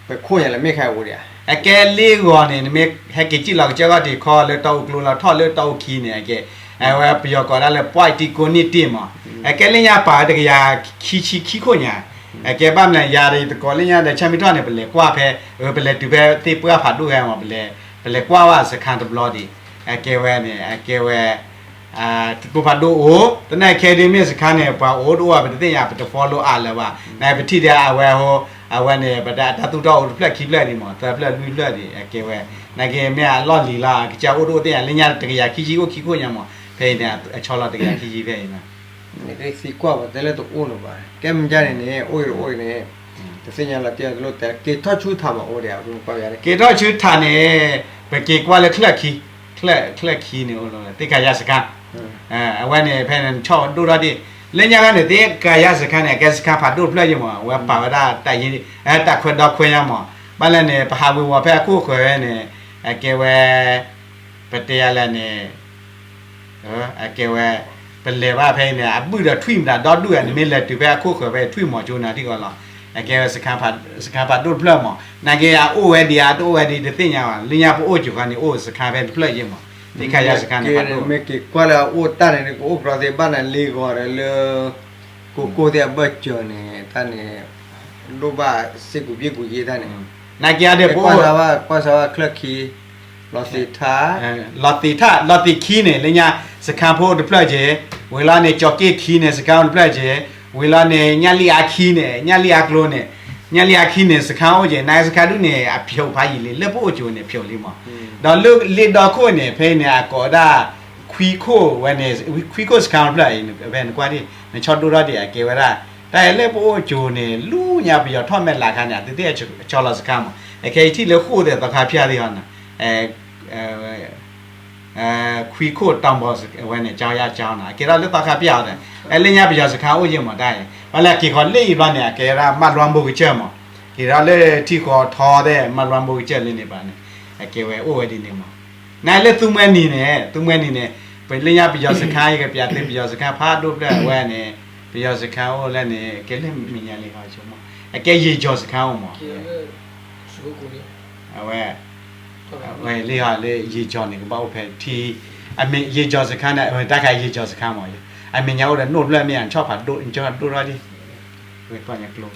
ပခိၣ်ညါလၢမ့ၢ်ခါအိၣ်ဒံးဧါ. အကဲလ့ဂီၤန့ၣ် နမ့ၢ်ဟဲက့ၤစံၣ်လီၤကစၢၢ်ခီၣ်ထံးခီလၢတၢ်အိၣ်ကျိလီၤထီၣ်လၢတၢ်အိၣ်ခံန့ၣ် အကဲ အဝဲပယီၤကိးဒၣ်လၢ ပွၢ်အံၤတံကိနံၣ်တ့ၢ်မး. အကဲလၢညါပာ်ဝဲတကယၤခံဆံခံခိၣ်ညါ. အကဲဘၣ်မနုၤ ယၤဒီးယတကိးလၢညါဒီး ဆၣ်မ့ၢ်ထီၣ်န့ၣ် ပလဲၤကွၢ်ဖဲ ပလဲၤတုၤဖဲသ့ၣ်ပှၢ်ဖးဒိၣ်ဂဲမး ပလဲၤကွၢ်ဘၣ်စခါတဘျီဒံး. အကဲဝဲန့ၣ် အကဲဝဲ ကျိဖးဒိၣ်အိၣ် သနာ်က့ခဲဒ်မ့ၢ်စခါန့ၣ် ပှၤအိၣ်တအိၣ် ပတသ့ၣ်ညါ ပတ follow အါလၢၤဘၣ်. နပထံၣ်ဒီးအဝဲဟိ အဝဲန့ၣ် ပတၢ်သူၣ်ထီၣ်အိၣ်တဖျၢၣ်ခံဖျၢၣ်ဒံးမး သၢဖျၢၣ်လွံၢ်ဖျၢၣ်ဒံး အကဲဝဲ. နာ်က့မ့ၢ်အလီၢ်လံၤလီၤ အကစၢ်အိၣ်တအိၣ်သ့ၣ်ညါ လၢညါတကယၤခံဆံအိၣ်ခံခိၣ်ညါမး ဖဲအံၤန့ၣ် အဆီလီၤတကယၤခံဆံဖဲအံၤန့ၣ် နကသံကွၢ်ပှၤတဲလၢတအိၣ်လၢၤဘၣ် ကဲမ့ၢ်ကန့ၣ်န့ၣ် အိၣ်အံၤတအိၣ်အံၤန့ၣ် တသ့ၣ်ညါလီၤတံၢ်အီၤတလိၣ်တဲ က့ၤထီၣ်ဆူထးမးအိၣ်ဒံး က့ၤထီၣ်ဆူထးန့ၣ် ပက့ၤကွၢ်လၢချၢၣ်ခံ ချၢၣ်ခံန့ၣ်အိၣ်လီၤ သ့ၣ်ခါယါစခါ အဝဲန့ၣ် ဖဲန့ၣ်ဆီၣ်ဒိၣ်ထီၣ်ဒံး လၢညါခါန့ၣ် သ့ၣ်ခါယါစခါန့ၣ် အကဲစခါဖးဒိၣ်တဖျၢၣ်ယ့ၢ်မး အဝဲပာ်ဝဲဒၣ်တၢ်ယ့ၢ် တၢ်ခွဲဒီခွဲညါမး ဘၣ်လဲၣ်န့ၣ် ပဟးဝ့ၤဝီၤဖဲအခိၣ်ဃၢၤဝဲန့ၣ် အကဲဝဲ ပတဲယၤလဲၣ်န့ၣ် အကဲဝဲ ပလဲၤဘၣ်ဖဲအံၤန့ၣ် အဘုၣ်ဒီးထွံၣ်မတၤဒီဒူၣ်ဧါ နမ့ၢ်လဲၤတုၤဖဲအခိၣ်ဃၢၤဖဲထွံၣ်မီၤကၠိနၤထံၣ်ကီးလီၤ. အကဲဝဲ စခါဖးဒိၣ်တဖျၢၣ်မး နာ်က့အအိၣ်ဝဲဒံးဧါ တအိၣ်ဝဲဒံးတသ့ၣ်ညါဘၣ် လၢညါပအိၣ်ကၠိၤခါန့ၣ် အိၣ်စခါဖဲတဖျၢၣ်ယ့ၢ်မး သ့ၣ်ခါယါစခါန့ၣ် မ့ၢ်က့ၤကွၢ်လၢအအိၣ်တၢ်န့ၣ် ကအိၣ်ပြီသ့ၣ်ဘၣ်န့ၣ်လ့ဂီၤဒီးလၢ ကိၢ်ကိၢ်သ့ၣ်အဘၢၣ်စၢၤန့ၣ် တၢ်န့ၣ် ဒိၣ်ဘၣ်စ့ၢ်ကီးဘ့ၣ်ကူၤယ့ၢ်တၢ်န့ၣ် နာ်က့အဒဲးပအိၣ် ကွၢ်စၢ်ဝဲချၢၣ်ခံ လီၤသ့ၣ်ထၣ် လီၤသ့ၣ်ထၣ် လီၤသ့ၣ်ခံန့ၣ် လၢညါ စခါဖိတဖျၢၣ်က့ၤ ဝံၤလီၤန့ၣ် ကၠီၤက့ၣ်ခံန့ၣ် စခါဖိတဖျၢၣ်က့ၤ ဝံၤလီၤန့ၣ် ညၣ်လံၣ်အါခံန့ၣ် ညၣ်လံၣ်အါကျိန့ၣ် ညၣ်လံၣ်အါခံန့ၣ် စခါအိၣ်က့ၤ နာ်က့စခါဒူၣ်န့ၣ် အဖျိးဖးယံာ်လံ လၢပအိၣ်ကၠိၤန့ၣ် ဖျိးလံမး ဒီးလၢလ့ဒီခိၣ်န့ၣ် ဖဲအံၤန့ၣ် အကိးဒၣ် ခွံခိၣ်ဝဲန့ၣ် ခွံခိၣ်စခါတဖျၢၣ်အံၤ ဖဲနကွၢ်ဒံး နဆီၣ်ဒိၣ်ထီၣ်ဒံး အကဲဝဲဒၣ် တၢ်အံၤလၢပအိၣ်ကၠိၤန့ၣ် လူညါပယီၤထီၣ်မဲာ်လးခါန့ၣ် အသုသ့ၣ်အဆီလီၤစခါမး အခဲအံၤထံၣ်လၢဃိၣ်သဲးသီခါဖၠၣ်သ့ၣ်ဟီန့ၣ် ခွံခိၣ်တၢ်ဘီဝဲန့ၣ် ကၠီယါကၠီနီၤ အကဲထီၣ်လၢသီခါဖၠၣ်အီၤဒီး အဲလၢညါပယီၤစခါအိၣ်ယ့ၢ်မးတၢ်အံၤ ဘၣ်လၢက့ၤခီလ့ၣ်အံၤဘျီန့ၣ် အကဲဝဲဒၣ်မၢလွါဘိကစၢၢ်မး က့ၤထီၣ်လၢထံဃီထီသ့ၣ် မၢလွါဘိကစၢၢ်လၢန့ၣ်ဘၣ်န့ၣ် အကဲဝဲအိၣ်ဝဲဒ်န့ၣ်မး နလၢသူမှဲနံၤန့ၣ် သူမှဲနံၤန့ၣ် ပလၢညါပယီၤစခါ ယကပျးသုပယီၤစခါဖးဒိၣ်ဖျၢၣ်အဝဲန့ၣ် ပယီၤစခါအိၣ်လၢန့ၣ် ကဲလၢမဲာ်ညါလံဟီဆိကမိၣ် အကဲယ့ၢ်ကၠီၤစခါအိၣ်မး အဝဲ လၢဟီလၢယ့ၢ်ကၠီၤန့ၣ် ကဘၣ်အိၣ်ဖဲထံ အမ့ၢ်ယ့ၢ်ကၠီၤစခါန့ၣ် အဝဲတၢ်ခါယ့ၢ်ကၠီၤစခါမး အမဲာ်ညါအိၣ်ဒီးနိၣ်ဖျၢၣ်မ့ၢ်ဧါ နဆီၣ်ဖးဒိၣ် နဆီၣ်ဒိၣ်ထီၣ်ဒံး ဝဲကွၢ်ညါကျိ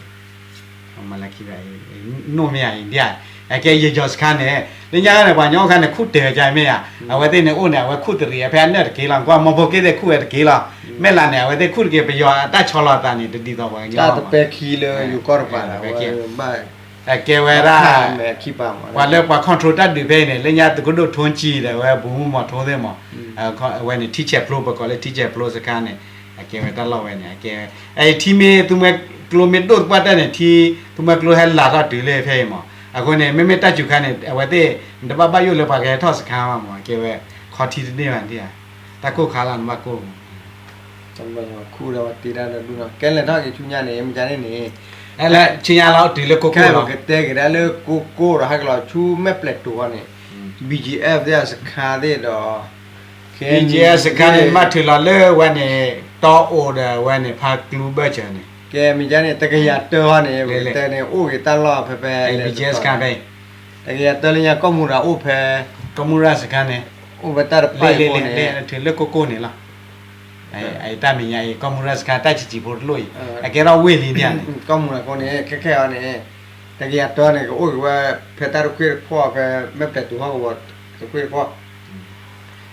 မၤလၢခံဘၣ် နိၣ်မ့ၢ်ဧါ အံၤဒ်ဧါ အကဲယ့ၢ်ကၠီၤစခါန့ၣ် လၢညါန့ၣ် ပှၤကညီအိၣ်ခါန့ၣ် ခူၣ်တ့ၢ်ဝဲကါမ့ၢ်ဧါ အဝဲသ့ၣ်န့ၣ်အိၣ်န့ၣ် အဝဲခူၣ်တရံး ဖဲအနၢၣ်တက့ၢ်လီၤ ကွၢ်မီဖိက့သ့ၣ်ခူၣ်ဝဲတက့ၢ်လီၤ မဲာ်လးန့ၣ် အဝဲသ့ၣ်ခူၣ်တက့ၢ် ပယီၤအတၢ်ဆီလီၤအသးန့ၣ် တဒ်သိးပှၤကညီ တၢ်တပဲခံလၢယိၤကီၢ်တပၤဒီး ဝဲဘၣ် အကဲဝဲဒၣ် ပှၤလၢပှၤ control တၢ်ဒုးဖဲအံၤန့ၣ် လၢညါသုးခိၣ်ဒိၣ် ထိကံ ဒီးဝဲ ဗိုလ်မှူးမောင်ထွန်း သ့ၣ်မး အဝဲန့ၣ် ထံဆဲးဖျိ ပကိးလၢထံဆဲးဖျိစခါန့ၣ် အကဲဝဲတၢ်လီၢ်ဝဲန့ၣ် အကဲဝဲ အံၤထံမ့ၢ်သူမှဲကျိမ့ၢ်ဒိၣ်သပှၢ်တၢၢ်န့ၣ် ထံ သူမှဲကျိဟဲလးထီၣ်တုၤလၢဖဲအံၤမး အဃိန့ၣ် မ့မ့ၢ်တၢ်စူၤခါန့ၣ် အဝဲသ့ၣ် နတဘၣ်ဘၣ်ယိၣ်လၢပှၤကဟဲထီၣ်စခါဘၣ်မး အကဲဝဲ ခီထံတန့ၢ်ဘၣ်ဒ်ဧါ တၢ်ကိၢ်ခါလီၤ နဘၣ်ကိၢ် ခူၣ်ဒီးဝဲတ့ဒၣ်လၢဒူၣ်နီၤ ကဲလဲၤထီၣ်က့ၤဆူညါန့ၣ် မ့ၢ်ကန့ၣ်န့ၣ် ဆူညါလီၤတုၤလၢကိၢ်ကိၢ်လီၤ ကတဲက့ၤဒၣ်လၢကိၢ်ကိၢ်ဒီးဟဲက့ၤလီၤဆူမဲာ်ပျဲၤတိၤဃီန့ၣ် BGF သ့ၣ်စခါသ့ၣ်ဒီး BGF စခါန့ၣ် ဘၣ်ထုးလီၤလၢဝဲန့ၣ် တီအိၣ်ဒီးဝဲန့ၣ် ဖါကျူဘၢၣ်စၢၤန့ၣ် ကဲမ့ၢ်ကန့ၣ် တကယၤတၢဟီန့ၣ် ပကတဲန့ၣ် အိၣ်က့ၤတၢ်လီၢ်ဖဲဖဲ BGF စခါဖဲ တကယၤတၢလၢညါ ကီၢ်မူရၤအိၣ်ဖဲ ကီၢ်မူရၤစခါန့ၣ် အိၣ်ဖဲတၢ်တပၤအံၤန့ၣ် လၢလၢလၢလၢ ထုးလၢကိၢ်ကိၢ်န့ၣ်လီၤ အတၢ်မဲာ်ညါအံၤ ကီၢ်မူရၤစခါ တၢ်ဆံးဆံးဖိတလိၣ်အံၤ အကဲထီၣ်ဝ့ၢ်လံန့ၣ် ကီၢ်မူရၤကိးန့ၣ် ခဲခဲအံၤန့ၣ် တကယၤတၢန့ၣ် ကအိၣ်က့ၤဝဲ ဖဲတၢ်တခွ့ၣ်တခီၣ် ဖဲမဲာ်ပျဲၤတိၤဟီၣ်ကဝီၤ တခွ့ၣ်တခီၣ်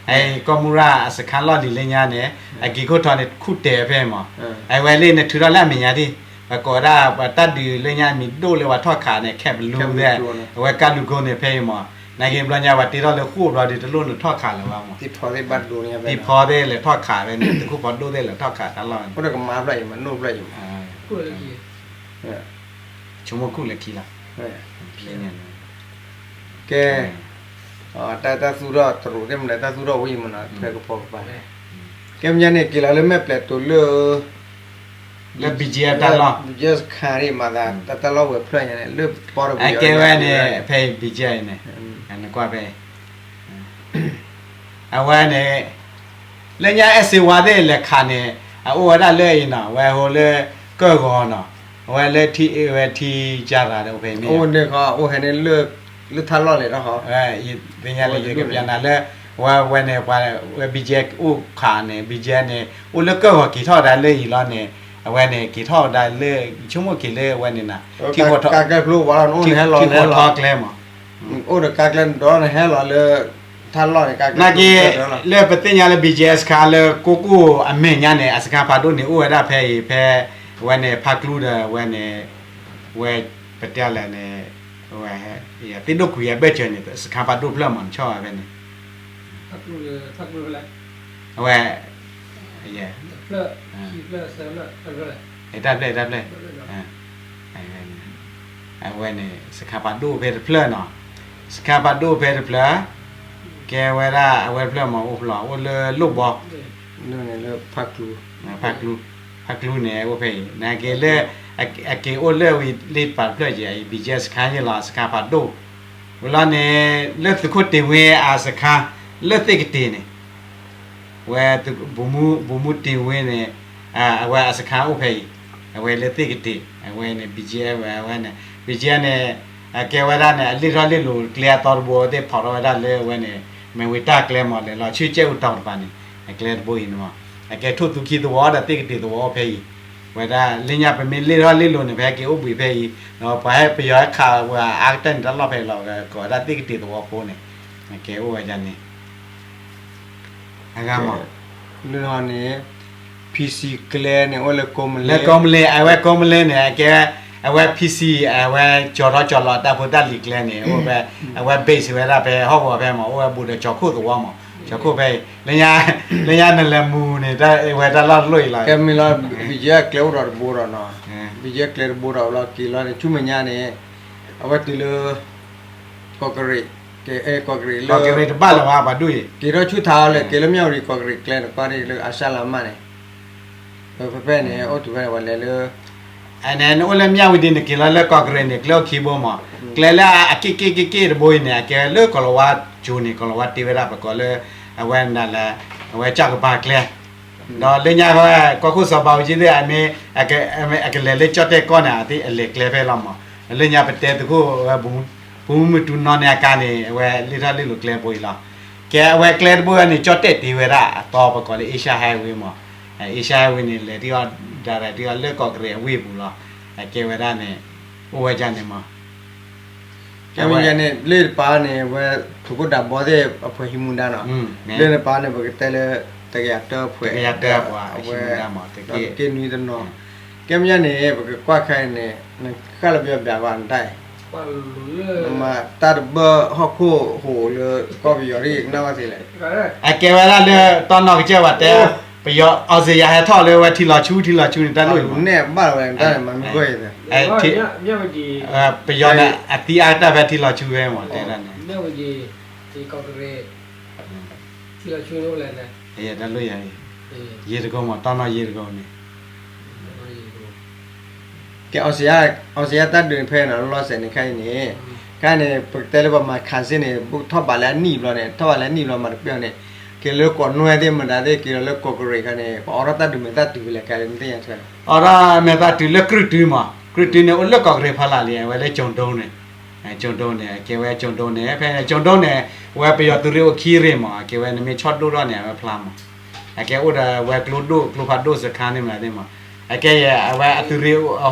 ကီၢ်မူရၤအစခါလီၢ်လံၤလၢညါန့ၣ် အက့ၤခိၣ်ထီၣ်န့ၣ် ခူၣ်တဲာ်ဖဲမး, အဝဲလၢနထုးထီၣ်လၢအမဲာ်ညါဒံး, ပကိးဝဲဒၣ်ပတၢ်ဒုးလၢညါမံၤဒိၣ်လၢပှၤထီၣ်ခးန့ၣ် ခဲပလူသ့ၣ်, အဝဲကၢ်လူၤကိန့ၣ်ဖဲအံၤမး, နာ်က့ဘျီညါပှၤတ့ထီၣ်လၢဃိၣ်ဘျီဒုးတလိၣ်နထီၣ်ခးလၢၤဘၣ်မး, သံဖီသ့ၣ်လၢထီၣ်ခးဝဲန့ၣ် သုးခိၣ်ဖီဒိၣ်သ့ၣ်လၢထီၣ်ခးတၢ်လီၢ်န့ၣ်, ဆိကမိၣ်ခူၣ်လၢခံလီၤ, ကဲ တၢ်သူၣ်ထီၣ်တရူးသ့ၣ်မနုၤ တၢ်သူၣ်ထီၣ်ဝံၤမနုၤ ဖဲကဖီကဖီ, ကဲမ့ၢ်ညါန့ၣ် က့ၤလီၤလၢမဲာ်ပျဲၤတိၤလၢ လၢ ဘံကဲတၢ်လီၢ်, ဘံကဲစခါန့ၣ်မၤသး တၢ်လီၢ်ဝဲၤဖျၢၣ်ညါန့ၣ် လၢပီတပူၤအကဲဝဲန့ၣ် ဖဲအံၤ ဘံကဲအံၤန့ၣ်, နကွၢ်ဖဲ အဝဲန့ၣ် လၢညါအဲၣ်စ့ဝါသ့ၣ်လဲၤခးန့ၣ် အအိၣ်ဝဲဒၣ်လၢအံၤနီၤ ဝဲဟိလၢကၢၢ်ဂီၤနီၤ, အဝဲလၢထံအဝဲထံကၢ်ရၤဒီးအိၣ်ဖဲအံၤမ့ၢ်, အိၣ်ဟဲန့ၣ်လၢထါလီၢ်လဲၤထီၣ်ဃီ, သ့ၣ်ညါလၢယကပျးနၤလၢ ဝဲဝဲန့ၣ် ပှၤဝဲ ဘံကဲ အိၣ်ခးန့ၣ် ဘံကဲန့ၣ် အိၣ်လၢကၢၢ်ဂီၤက့ၤထီၣ်ဝဲဒၣ်လၢအံၤလီၤန့ၣ်, အဝဲန့ၣ် က့ၤထီၣ်ဝဲဒၣ်လၢ ဆိကမိၣ်က့ၤလၢအဝဲန့ၣ်နၤ ထံ ထံဃီထီကျဲမး, အိၣ်ဒီးကါကျဲဒီးနဟဲလီၤလၢ ထါလီၢ်န့ၣ် ကါကျဲ နာ်က့ လၢပသ့ၣ်ညါလၢ ဘံကဲ စခါလၢကိကိၣ်အမဲာ်ညါန့ၣ် အစခါဖးဒိၣ်န့ၣ်အိၣ်ဝဲဒၣ်ဖဲအံၤ ဖဲ ဝဲန့ၣ် ဖါကျူဒီးဝဲန့ၣ် ဝဲ ပတဲလဲၣ်န့ၣ် ဝဲ သ့ၣ်ဒိၣ်ကွံာ်အဘၢၣ်စၢၤန့ၣ် စခါဖးဒိၣ်ဖျၢၣ်မး နဆီၣ်ဝဲဖဲန့ၣ် အဝဲ တၢ်ဖျၢၣ် တၢ်ဖျၢၣ် အဝဲန့ၣ် စခါဖးဒိၣ်ဖဲတဖျၢၣ်နီၤ, စခါဖးဒိၣ်ဖဲတဖျၢၣ် ကဲဝဲဒၣ်အဝဲတဖျၢၣ်မး အိၣ်ဖျီ အိၣ်လၢလိၣ်ဘီ ဖးကျူ ဖးကျူန့ၣ် အိၣ်ဖဲအံၤ နာ်က့လၢ အက့ၤအိၣ်လၢဝံၤလ့တပၤတဖျၢၣ်ကဲ အံၤ ဘံကဲ စခါယဲလီၤ စခါဖးဒိၣ် ဝံၤလီၤန့ၣ် လၢသုးခိၣ်တ့ၤဝ့အစခါ လၢသ့ၣ်ကတ့ၤန့ၣ် ဝဲ ဗိုလ်မှူးတ့ၤဝ့န့ၣ် အဝဲအစခါအိၣ်ဖဲအံၤ အဝဲလၢသ့ၣ်ကတ့ၤ အဝဲန့ၣ် ဘံကဲ ဝဲ အဝဲန့ၣ် ဘံကဲ န့ၣ် အကဲဝဲဒၣ်န့ၣ် အလ့ၣ်ထီၣ်လ့ၣ်လိၤကျဲအသီတဘိသ့ၣ် ဖီၣ်ထီၣ်ဝဲဒၣ်လၢအဝဲန့ၣ် မ့ၢ်ဝံၤတၢ်ကျဲမး လဲၤလီၤဆူကဲအူတီၤတပၤန့ၣ် အကျဲတဘိအံၤန့ၣ်မး အကဲထိၣ်သူခံသဝီဒီးသ့ၣ်ကတ့ၤသဝီအိၣ်ဖဲအံၤ ဝဲဒၣ်လၢညါပမ့ၢ်လ့ၣ်ထီၣ်လ့ၣ်လိၤန့ၣ် ပဟဲက့ၤအိၣ်ဘှံးဖဲအံၤ ဒီးပှၤဟဲပယီၤဟဲခးဝဲအါကတၢၢ်န့ၣ် တၢ်လီၢ်ဖဲအံၤလီၤ ကကိးဝဲဒၣ်သ့ၣ်ကတ့ၤသဝီဖိန့ၣ် အကဲအိၣ်ဝဲဒၣ်န့ၣ် အဂၤမး လၢဟီန့ၣ် PC ကျဲန့ၣ် အိၣ်လၢကိးမလဲ လၢကိးမလဲ အဝဲကိးမလဲန့ၣ် အကဲ အဝဲ PC အဝဲကၠီၤထီၣ်ကၠီၤလီၤတၢ်ဖိတၢ်လံၤကျဲန့ၣ် အိၣ်ဖဲ အဝဲ base ဝဲဒၣ်ဖဲဟီၣ်ကဝီၤဖဲမး အိၣ်ဝဲဘူးဒီးကၠီၤခိၣ်သဝီမး ကၠီၤခိၣ်ဖဲအံၤ လၢညါ လၢညါနလဲၤမူန့ၣ် တၢ်ဝဲတၢ်လီၢ်တလိၣ်အံၤလီၤ ကဲမ့ၢ်လီၤ ဘံယဲၢ်ကျဲအိၣ်ဒီးတဘိဒီးနီၤ ဘံယဲၢ်ကျဲတဘိဒီးလီၤ က့ၤလီၤန့ၣ် ဆူမဲာ်ညါန့ၣ် အဝဲတုၤလၢ ကီၢ်ကရ့ၣ် ကီၢ်ကရ့ၣ်လၢ ကီၢ်ကရ့ၣ်တဘၣ်လၢၤဘၣ် ပှၤဒူၣ်အံၤ က့ၤထီၣ်ဆူထးအီၤလဲၣ် က့ၤလၢမၠၣ်ဝတံၤကီၢ်ကရ့ၣ်ကျဲန့ၣ် ကွၢ်ဒ်လၢအၡါလၤမၢ်န့ၣ် ဖဲဖဲန့ၣ် အိၣ်တုၤဖဲန့ၣ် ပှၤလဲၤလၢ နအိၣ်လၢမၠၣ်ဝတံၤန့ၣ် က့ၤလီၤလၢကီၢ်ကရ့ၣ်န့ၣ် ကျဲအိၣ်ခံဘိမး ကျဲလၢအက့ၣ်က့ၣ်က့ၣ်က့ၣ်တဘိအံၤန့ၣ် အကဲလၢကီၢ်လီၤဝါကၠိန့ၣ် ကီၢ်လီၤဝါတ့ဝဲဒၣ်ပကိးလၢ အဝဲဒၣ်လၢ အဝဲကၠၢ်ကပၤကျဲ ဒီးလၢညါဖဲ ကီၢ်ခိၣ်စီၤဘးအူကၠံသ့ၣ် အမ့ၢ် အကလဲၤလၢကၠီၣ်တဲၣ်ကီၢ်န့ၣ် အသ့အလဲၤကျဲဖဲလီၤမး လၢညါပတဲသုးခိၣ် ပူၤမုၢ်တူနီၢ်န့ၣ်အကါန့ၣ် အဝဲလ့ၣ်ထီၣ်လ့ၣ်လိၤကျဲတဘိအံၤလီၤ ကဲအဝဲကျဲတဘိန့ၣ် ကၠီၣ်တဲၣ်တ့ဝဲဒၣ်အသီပကိးလၢ Asia Highway မး Asia Highway န့ၣ် လဲၤတ့အီၤ direct တ့အီၤလၢကီၢ်ကရ့ၣ်အဝ့ၢ်ပူၤလီၤ အကဲဝဲဒၣ်န့ၣ် အိၣ်ဝဲဒၣ်န့ၣ်မး ကဲဝဲန့ၣ် လ့ၣ်တပၤန့ၣ် ဝဲ သုးခိၣ်ဒးဘီသ့ၣ်အဖှဲးဟံးမူဒါနီၤ လ့ၣ်တပၤန့ၣ် ပကတဲလၢ တကယၤတၢၢ်ဖှဲး တကယၤတၢၢ်ပှၤ အဝဲ ဟံးမူဒါမး တက့ၢ်နွံတနီၤ ကဲမ့ၢ်ညါန့ၣ် ပကကွၢ်ခဲအံၤန့ၣ် နဃၣ်လၢပယီၤဘၣ်ဘၣ်နတၢ်အံၤ မ့ၢ်တၢ်တဘၢၣ်ဟီၣ်ခိၣ်ဟိးလၢကီၢ်ပယီၤရံၣ်ကနၣ်ဝဲသ့လဲၣ် အကဲဝဲဒၣ်လၢတၢ်နီၢ်ကစၢ်ဝဲတဲ ပယီၤ အီစ့ယၤဟဲထီၣ်လၢဝဲထံလီၤဆူထံလီၤဆူန့ၣ် တၢ်လိၣ်န့ၣ်ဘၣ်ဝဲတၢ်န့ၣ် မၤမ့ၢ်ဂီၢ်အံၤ ပယီၤန့ၣ် အသံအါတၢ်ဖဲထံလီၤဆူဝဲမး တဲဒၣ်န့ၣ် တၢ်လိၣ်ယၤအံၤ ယဲတကိးမး တၢ်နီၢ်ယဲတကိးန့ၣ် ကဲ အီစ့ယါတၢ်ဒုးန့ၣ်ဖဲန့ၣ် လီၤစဲးန့ၣ် ခဲအံၤန့ၣ် ခဲအံၤန့ၣ် ပကတဲလၢပှၤမၤခးစ့ၢ်န့ၣ် ထီၣ်ဘးလၢအနံၣ်ဘျီန့ၣ် ထီၣ်ဘးလၢအနံၣ်ဘျီ မၤတပျီန့ၣ် က့ၤလၢကီၢ်နွဲသ့ၣ်မတၤသ့ၣ် က့ၤလီၤလၢကီၢ်ကရ့ၣ်ခါန့ၣ် ပအိးထီၣ်တၢ်ဒုးမဲာ်တၢ်တုၤဖဲလဲၣ် ခဲအံၤနသ့ၣ်ညါထွဲလီၤ အိးထီၣ်မဲာ်တၢ်တုၤလၢကြုၢ်တုမး ကြုၢ်တုန့ၣ် အိၣ်လၢကီၢ်ကရ့ၣ်ဖီလာ်လံ အဝဲလၢကၠိဒိန့ၣ် ကၠိဒိန့ၣ် အကဲဝဲကၠိဒိန့ၣ် ဖဲန့ၣ် ကၠိဒိန့ၣ် ဝဲပယီၤသုးရ့ၣ်အိၣ်ခံရ့ၣ်မး အကဲဝဲနမ့ၢ်ဆီၣ်ဒိၣ်ထီၣ်န့ၣ် အဝဲဖျါမး အကဲအိၣ်ဒီးဝဲကျိဒိၣ် ကျိဖးဒိၣ်စခါန့ၣ်မးသ့ၣ်မး အကဲယဲ အဝဲအသုးရ့ၣ်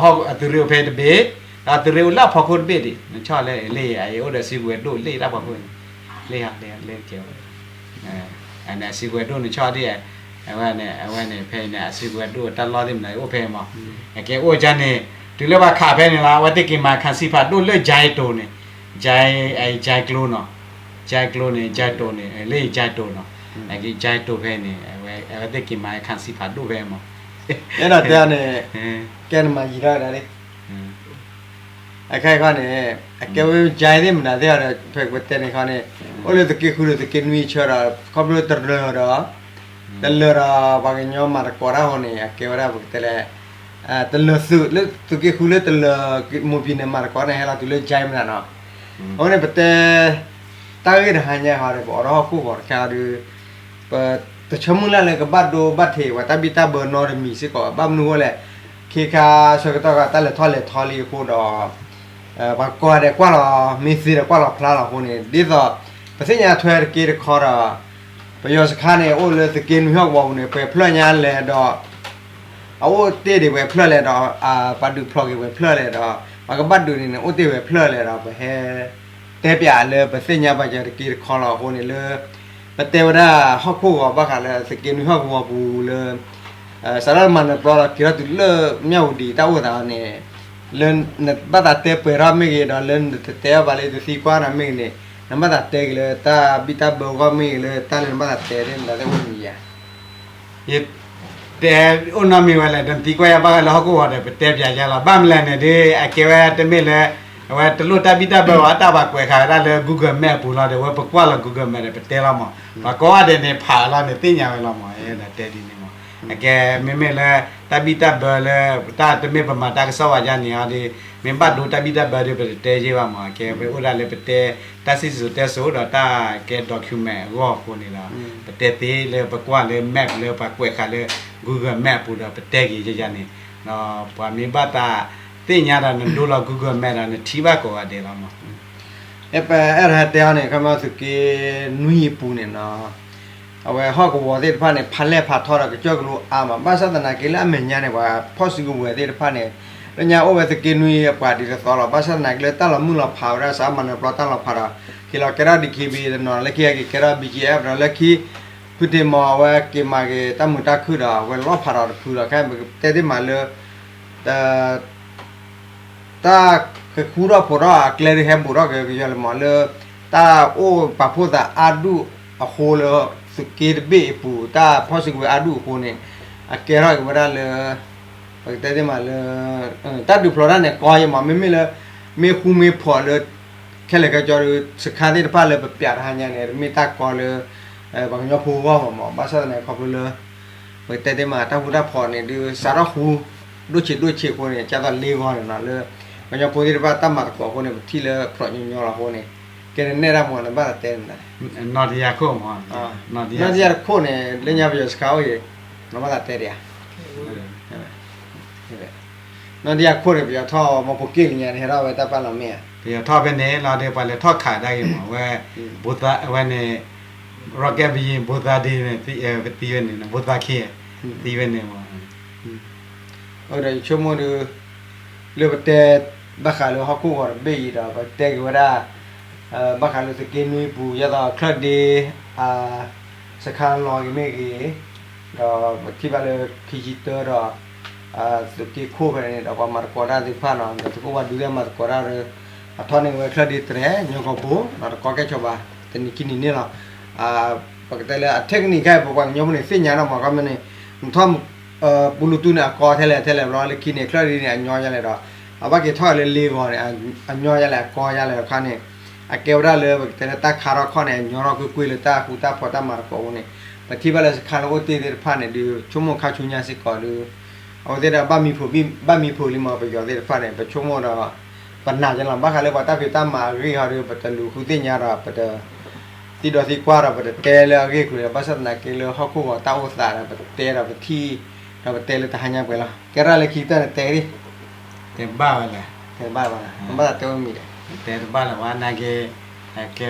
အသုးရ့ၣ်အိၣ်ဖဲတဘ့ၣ် ဒီးအသုးရ့ၣ်အိၣ်လၢအဖီခိၣ်တဘ့ၣ်ဒံး နဆီၣ်လၢလ့ၣ် အအိၣ်ဒီးစုကဝဲၤဒိၣ်လ့ၣ်တၢ်ဖီခိၣ်န့ၣ် လ့ၣ်ဟါလ့ၣ်လ့ၣ်ကဲဝဲ အစံးကွံာ်ဒိၣ်န့ၣ်ဆီဒ် အဝဲန့ၣ် အဝဲန့ၣ် ဖဲအံၤန့ၣ် အစံးကွံာ်ဒိၣ်တၢ်လီၢ်သ့ၣ်မနုၤအိၣ်ဖဲအံၤမး. အကဲအိၣ်ကန့ၣ် တုၤလၢဘၣ်ခးဖဲန့ၣ်လီၤ အဝဲသ့ၣ်က့ၤမၤ ခးစံဖးဒိၣ်လၢ ကၠဲတိၤန့ၣ်, ကၠဲ ကၠဲကျိနီၤ, ကၠဲကျိန့ၣ် ကၠဲတိၤန့ၣ် လၢ ကၠဲတိၤနီၤ, ကၠဲတိၤဖဲန့ၣ် အဝဲသ့ၣ်က့ၤမၤ ခးစံဖးဒိၣ်ဖဲမး. အဲၣ်ဒိးတဲန့ၣ် ကဲနမၤယံာ်ထီၣ်ဒၣ်လံ အခဲအံၤခီန့ၣ် အကဲဝဲကၠဲသ့ၣ်မနုၤသ့ၣ်ဒီး ဖဲပတဲန့ၣ်ခီန့ၣ် အိၣ်လၢသုးက့ဃုဒီးသုးက့နွံအဆၢဒီး ခီဖျိတလၢၤဒီး တလၢၤဒီး ပှၤကညီမၤသကိးတၢ်အဃိန့ၣ် အကဲဝဲဒၣ်ပကတဲလဲၣ် တလၢၤသုးလၢသုးက့ဃုလၢတလၢၤ မိၢ်ပံၤန့ၣ် မၤသကိးန့ၣ် ဟဲလီၤတုၤလၢကၠဲမနုၤနီၤ. အဃိန့ၣ်ပတဲ တၢ်ဂ့ၢ်တဟါညါဟီဒီး ပအိးထီၣ်ဟီၣ်ခိၣ်ဂီၤတခါဒီး ပတဆၢမုၢ်လၢ်လၢကဘၣ်ဒိဘၣ်ထံး ပှၤတၢ်ဘံၣ်တၢ်ဘၢနီတမံၤစ့ၢ်ကီးဘၣ်. ဘၣ်မနုၤအဃိလဲၣ်, ခဲခါဆၢကတီၢ်ခါ တၢ်လဲၤထီၣ်လဲၤထီလံအဃိဒီး ပှၤကိးဂၤဒဲးကွၢ်လီၤမ့ၢ်သ့ဒီးကွၢ်လီၤဖျါလီၤအဃိန့ၣ် ဒ်သိး ပသ့ၣ်ညါထွဲတက့တခီဒီး ပယီၤစခါန့ၣ် အိၣ်လၢသုးက့နွံဟီၣ်ကဝီၤပူၤန့ၣ် ပှဲၤဖျၢၣ်ညါလဲၣ်ဒီး အအိၣ်တ့ၢ်ဒံးပှဲၤဖျၢၣ်လဲၣ်ဒီး ပှၤဒုးဖျိးက့ၤပှဲၤဖျၢၣ်လဲၣ်ဒီး ပှၤကဘၣ်ဒုးန့ၣ်န့ၣ် အိၣ်တ့ၢ်ဝဲဖျၢၣ်လဲၣ်ဒီး ပဟဲတဲပၠးလၢပသ့ၣ်ညါပှၤကညီတက့တခီလီၤအဃိန့ၣ်လၢ ပတဲဝဲဒၣ်ဟီၣ်ခိၣ်ဂီၤဘၣ်ဃးလၢသုးက့နွံဟီၣ်ကဝီၤပူၤလၢ စးထီၣ်မၤနၢၤပျီဒီးက့ၤထီၣ်တုၤလၢမၠၣ်ဝတံၤတၢ်အိၣ်သးန့ၣ် လၢနဘၣ်သးတဲပှဲၤထီၣ်မ့ၢ်ဂ့ၤဒီး လၢနတတဲအီၤဘၣ်လၢတသံကွၢ်နၤမ့ၢ်ဂ့ၤန့ၣ် နဘၣ်သးတဲက့ၤလၢတၢ်ဘံၣ်တၢ်ဘၢအဂီၢ်မ့ၢ်ဂ့ၤ လၢတၢ်လၢနဘၣ်သးတဲသ့ၣ်မတၤသ့ၣ်အိၣ်မံၤယၤ ယတဲအိၣ်နီတမံၤဝဲလဲၣ် နသံကွၢ်ယၤဘၣ်ဃးလၢဟီၣ်ခိၣ်ဂီၤဒီး ပတဲပၠးယၤလီၤ. ဘၣ်မနုၤလဲၣ်န့ၣ်ဒီး အကဲဝဲတမ့ၢ်လၢ အဝဲတလိၣ်တၢ်ဘံၣ်တၢ်ဘၢဘၣ် တၢ်ပှၤကွဲးဃာ်ဝဲဒၣ်လၢ Google Map အပူၤလီၤဒီး အဝဲပကွၢ်လီၤ Google Map ဒီးပတဲလီၤမး. ပှၤကိးဂၤဒဲးန့ၣ် ဖးလီၤန့ၣ် သ့ၣ်ညါဝဲလီၤမး ယအဲၣ်ဒိးတဲဒ်န့ၣ်မး. အကဲမ့မ့ၢ်လၢ တၢ်ဘံၣ်တၢ်ဘၢလၢ တၢ်တမ့ၢ်ပမၤတၢ်ကစီၣ်ဝဲဒ်န့ၣ်အီၤဒီး မ့ၢ်ဘၣ်ဒိတၢ်ဘံၣ်တၢ်ဘၢဒီး ပတတဲယ့ၢ်ဘၣ်မး. အကဲပအိၣ်ဒၣ်လၢပတဲ တၢ်စံၣ်စိၤတဲစိၤဒီးတၢ်ကဲ document အဂီၢ်အဃိန့ၣ်ဒီး ပတဲသ့လၢပကွၢ်လၢ map လၢပှၤကွဲးဃာ်လၢ Google Map အပူၤဒီးပတဲက့ၤယၤန့ၣ် ဒီးပှၤမ့ၢ်ဘၣ်သးသ့ၣ်ညါဒီးနဒိလီၤ Google Map ဒီးနထံၣ်ဘၣ်ကိးဂၤဒဲးလီၤမး. ပအဲၣ်ဒိးဟဲတဲအီၤန့ၣ် ခီမီသုးက့နွံအပူၤန့ၣ်နီၤ အဝဲဟီၣ်ကဝီၤသ့ၣ်တဖၣ်န့ၣ် ဖးလဲၢ်ဖးထီဒီးကစၢၢ်ကလိအါမး ဘၣ်ဆၣ်သနာ်က့လၢအမဲာ်ညါန့ၣ် ပှၤဖီၣ်စုကဝဲၤသ့ၣ်တဖၣ်န့ၣ် လၢညါအိၣ်ဝဲသုးက့နွံအပှၤဒ်သိးသိးလီၤ. ဘၣ်ဆၣ်သနာ်က့လၢတၢ်လီၤမုၢ်လီၤဖးဝဲဒၣ် စးမၤနၢၤပျီတၢ်လီၤဖးဒီး က့ၤလီၤကဲထီၣ် D K B A တနီၤ လၢခံက့ၤကဲထီၣ် B G F ဒီးလၢခံ ဖုတ့ၢ်မီၤအဝဲက့ၤမၤက့ၤတၢ်မုာ်တၢ်ခုၣ်ဒီး အဝဲလီၤဖးဒီးတဖုလီၤ. ခဲအံၤပကတဲသ့ၣ်မးလၢ တၢ်ကဃူထီၣ်ဖိးထီၣ်အကျဲဒုးဟဲဘူးထီၣ်က့ၤကယီလၢမးလၢ တၢ်အိၣ်ပာ်ဖှိၣ်သးအါဒူၣ်အဃိလၢ သုးက့တဘ့ၣ်အပူၤ တၢ်ဖီၣ်စုကဝဲၤအါဒူၣ်အဃိန့ၣ် အကဲထီၣ်က့ၤဝဲဒၣ်လၢ ပကတဲသ့ၣ်မးလၢ တၢ်ဒုးဖျိးတၢ်န့ၣ်ကီယဲမး မ့မ့ၢ်လၢ မ့ၢ်ဃူမ့ၢ်ဖိးလၢ ခဲလၢာ်ခဲဆ့ဒီး စခါသ့ၣ်တဖၣ်လၢပပၠးတဟါညါန့ၣ် တမ့ၢ်တၢ်ကီလၢ ပှၤကညီဖိဂီၢ်ဘၣ်မး ဘၣ်ဆၣ်သနာ်က့ခီဖျိလၢ ပကတဲသ့ၣ်မး တၢ်ဃူတၢ်ဖိးန့ၣ် ဒုးစးထီၣ်ဃူ ဒိၣ်ဆံးဒိၣ်ဆံးအဃိန့ၣ် ကၢ်သိးလ့ဂီၤန့ၣ်နီၤ လၢ ပှၤကညီဖိသ့ၣ်တဖၣ်တၢ်မၤသကိးအဃိန့ၣ် ပထံၣ်လၢဖျိးညီညီလီၤအဃိန့ၣ် ကဲနနဲၣ်တၢ်မး နဘၣ်သးတဲနၤ နီၢ်တယၢ်ခိၣ်မး နီၢ်တယၢ်တခိၣ်န့ၣ် လၢညါပယီၤစခါအိၣ်အံၤ နဘၣ်သးတဲဒံးဧါ နီၢ်တယၢ်ခိၣ်န့ၣ် ပယီၤထီၣ်မီဖိက့ၣ်လံညါန့ၣ် ဟဲထီၣ်ဝဲတၢ်ပာ်လီၤမ့ၢ်ဧါ ပယီၤထီၣ်ဖဲန့ၣ်လီၤဒီး ပှၤလဲၤထီၣ်ခးဒၣ်က့ၤမး အဝဲ အဝဲန့ၣ် rocket ဘယံၤ ဘိသါဒ့န့ၣ် သံဝဲန့ၣ် ဘိသါခ့ သံဝဲန့ၣ်မး အဒီးယဆိကမိၣ်ဒီး လၢပတဲ ဘၣ်ဃးလၢဟီၣ်ခိၣ်ဂီၤတဘ့ၣ်အံၤဒီး ပတဲက့ၤဝဲဒၣ် ဘၣ်ဃးလၢသုးက့နွံပူၤ ယဲသိးချၢၣ်ဒ့ စခါလီၤက့ၤမ့ၢ်ဂ့ၤ ဒီးပထံၣ်ဘၣ်လၢခံဆံတၢဒီး သုးက့ခိၣ်ဖဲန့ၣ်ဒီး ပှၤမၤသကိးတၢ်သ့ၣ်တဖၣ်နီၤ ဒီးသုးခိၣ်ဝါဒူသ့ၣ်မၤသကိးတၢ်ဒီး အထီၣ်န့ၢ်ဝဲချၢၣ်ဒ့တြဲၤ ညီကီၢ်ဘိ ဒီးတကီကဲဆိးဘၣ် တနံၤခံနံၤန့ၣ်လီၤ. ပကတဲလၢအ technique ခဲအံၤ ပပှၤကညီဖိန့ၣ် သ့ၣ်ညါနီၤမး ခီမ့ၢ်န့ၣ် နထီၣ် ပူလူတူၢ်န့ၣ် အကီထဲလဲၣ်ထဲလဲၣ်ဘျီ လၢခံန့ၣ် ချၢၣ်ဒ့န့ၣ် အညီယါလဲၣ်ဒီး အဘၣ်က့ၤထီၣ်လၢလ့ဂီၤန့ၣ် အညီယါလဲၣ် အကီယါလဲၣ်အခါန့ၣ် အကဲဝဲဒၣ်လၢ ပကတဲလၢတၢ်ခါထီၣ်ခီၣ်န့ၣ် အညီထီၣ်ကွ့ၢ်ကွ့ၢ်လၢတၢ်ဃူတၢ်ဖိးတၢ်မၤသကိးအဃိန့ၣ် ပထံၣ်ဘၣ်လၢစခါလၢအိၣ်တ့ၢ်သ့ၣ်တဖၣ်န့ၣ် ဒုးဆိကမိၣ်ခါဆူညါစ့ၢ်ကီးဒီး အဝဲသ့ၣ်ဒီး ဘၣ်မံဖုးလံမး ပယီၤသ့ၣ်တဖၣ်န့ၣ် ပဆိကမိၣ်ဒီး ပနာ်က့လီၤ ဘၣ်ဃးလၢပှၤတၢ်ဖံးတၢ်မၤအဂ့ၢ်ဟီဒီး ပတလူၤဃုသ့ၣ်ညါဒီး ပတ သံဒီးသံကွၢ်ဒီး ပတတဲလၢအဂ့ၢ်အကျိၤဒီး ဘၣ်ဆၣ်သနာ်က့လၢဟီၣ်ခိၣ်ဂီၤတၢ်အိၣ်သးဒီး ပတဲဒီးပထံၣ် ဒီးပတဲလၢတဟါညါပှဲၤလီၤ ကဲထီၣ်လၢခံကတၢၢ်န့ၣ်တဲဒံး တဲဘၣ်ဝဲလဲၣ် တဲဘၣ်ဘၣ် နဘၣ်သးတဲဝဲမံၤဒီး တဲတဘၣ်လၢၤဘၣ် နာ်က့ ကဲ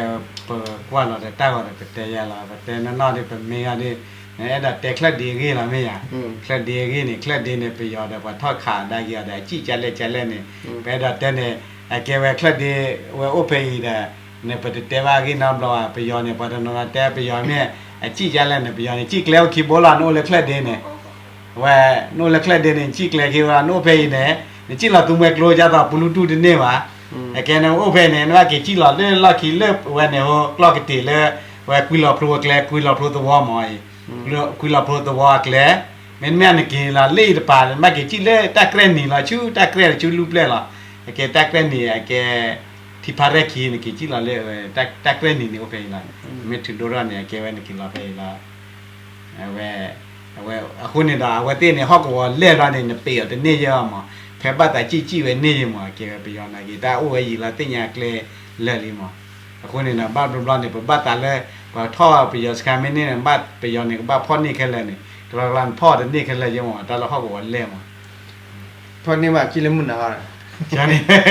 ပကွၢ်လီၤဒီးတၢ်ဂီၤဒီးပတဲယါလီၤ ပတဲနီၢ်နီၢ်ဒီးပမ့ၢ်အီၤဒီး နအဲၣ်ဒိးတဲချၢၣ်ဒ့အဂ့ၢ်လီၤမ့ၢ်ယါ ချၢၣ်ဒ့အဂ့ၢ်န့ၣ် ချၢၣ်ဒ့န့ၣ် ပယီၤဒီးပှၤထီၣ်ခးဒၣ်က့ၤအီၤဒီး အစံၣ်ကလဲၣ်ကလဲၣ်န့ၣ် ပအဲၣ်ဒိးတဲန့ၣ် အကဲဝဲချၢၣ်ဒ့ဝဲအိၣ်ဖဲအံၤဒီး န့ၣ်ပတတဲဘၣ်အဂ့ၢ်နီတဘျီဘၣ် ပယီၤန့ၣ် ပှၤတနီၤနီၤတဲပယီၤမ့ၢ် အစံၣ်ကလဲၣ်န့ၣ် ပယီၤန့ၣ် စံၣ်ကျဲအိၣ်ခံဘိလီၤ နအိၣ်လၢချၢၣ်ဒ့န့ၣ်, ဝဲ, နအိၣ်လၢချၢၣ်ဒ့န့ၣ် စံၣ်ကျဲခံဘိလီၤ နအိၣ်ဖဲအံၤန့ၣ်, နစံၣ်လီၤသူမှဲကျိ ဒ်သိးပူလူတူၢ်တန့ၢ်ဘၣ်, အကဲနအိၣ်ဖဲအံၤန့ၣ် နဘၣ်က့ၤစံၣ်လီၤလၢလီၢ်ခံလၢဝဲန့ၣ် ဟိကျီၢ်ကတ့ၤလၢ, ဝဲကွံလီၤဖျိအကျဲ ကွံလီၤဖျိသဝီမးအံၤ, ကွံလီၤဖျိသဝီအကျဲ, မ့တမ့ၢ်နက့ၤလီၤလၢအံၤတပၤ နဘၣ်က့ၤစံၣ်လၢတၢ်ကြဲၢ်နံၤလီၤ ဆူတၢ်ကြဲၢ်လီၤဆူလူၢ်ပျဲၢ်လီၤ, အကဲတၢ်ကြဲၢ်နံၤ အကဲ ထံဖးရဲၣ်ခံ နက့ၤစံၣ်လီၤလၢ, တၢ်ကြဲၢ်နံၤန့ၣ်အိၣ်ဖဲအံၤလီၤ, မ့ၢ်ထုးဒိၣ်ထီၣ်န့ၣ် အကဲဝဲနက့ၤလီၤဖဲအံၤလီၤ, အဝဲ, အဝဲ, အဃိန့ၣ်ဒီး အဝဲသ့ၣ်န့ၣ် ဟီၣ်ကဝီၤလဲၢ်လီၤန့ၣ် နပ့ၤအီၤတန့ၢ်ယဲၢ်မး, ဖဲဘၣ်သးစံၣ်စံၣ်ဝဲန့ၢ်ယဲၢ်မး အကဲဝဲပယီၤနာ်က့ၤ တၢ်အိၣ်ဝဲယံာ်လီၤသ့ၣ်ညါအကျဲလၢာ်လံမး, အဃိန့ၣ်ဒီး ဘၣ်ဘျီဘျီန့ၣ် ပဘၣ်သးလၢ, ပှၤထီၣ်ပယီၤစခါမ့ၢ်န့ၢ်န့ၣ် ဘၣ်ပယီၤန့ၣ် ကဘၣ်ဖီၣ်န့ၢ်ခဲလၢာ်န့ၣ် တလီကလီနဖီၣ်တန့ၢ်ခဲလၢာ်ယဲၢ်မး တၢ်လၢဟီၣ်ကဝီၤလဲၢ်မး, ဖီၣ်န့ၢ်ဘၣ်စံၣ်လၢမုၢ်နၤဟီန့ၣ်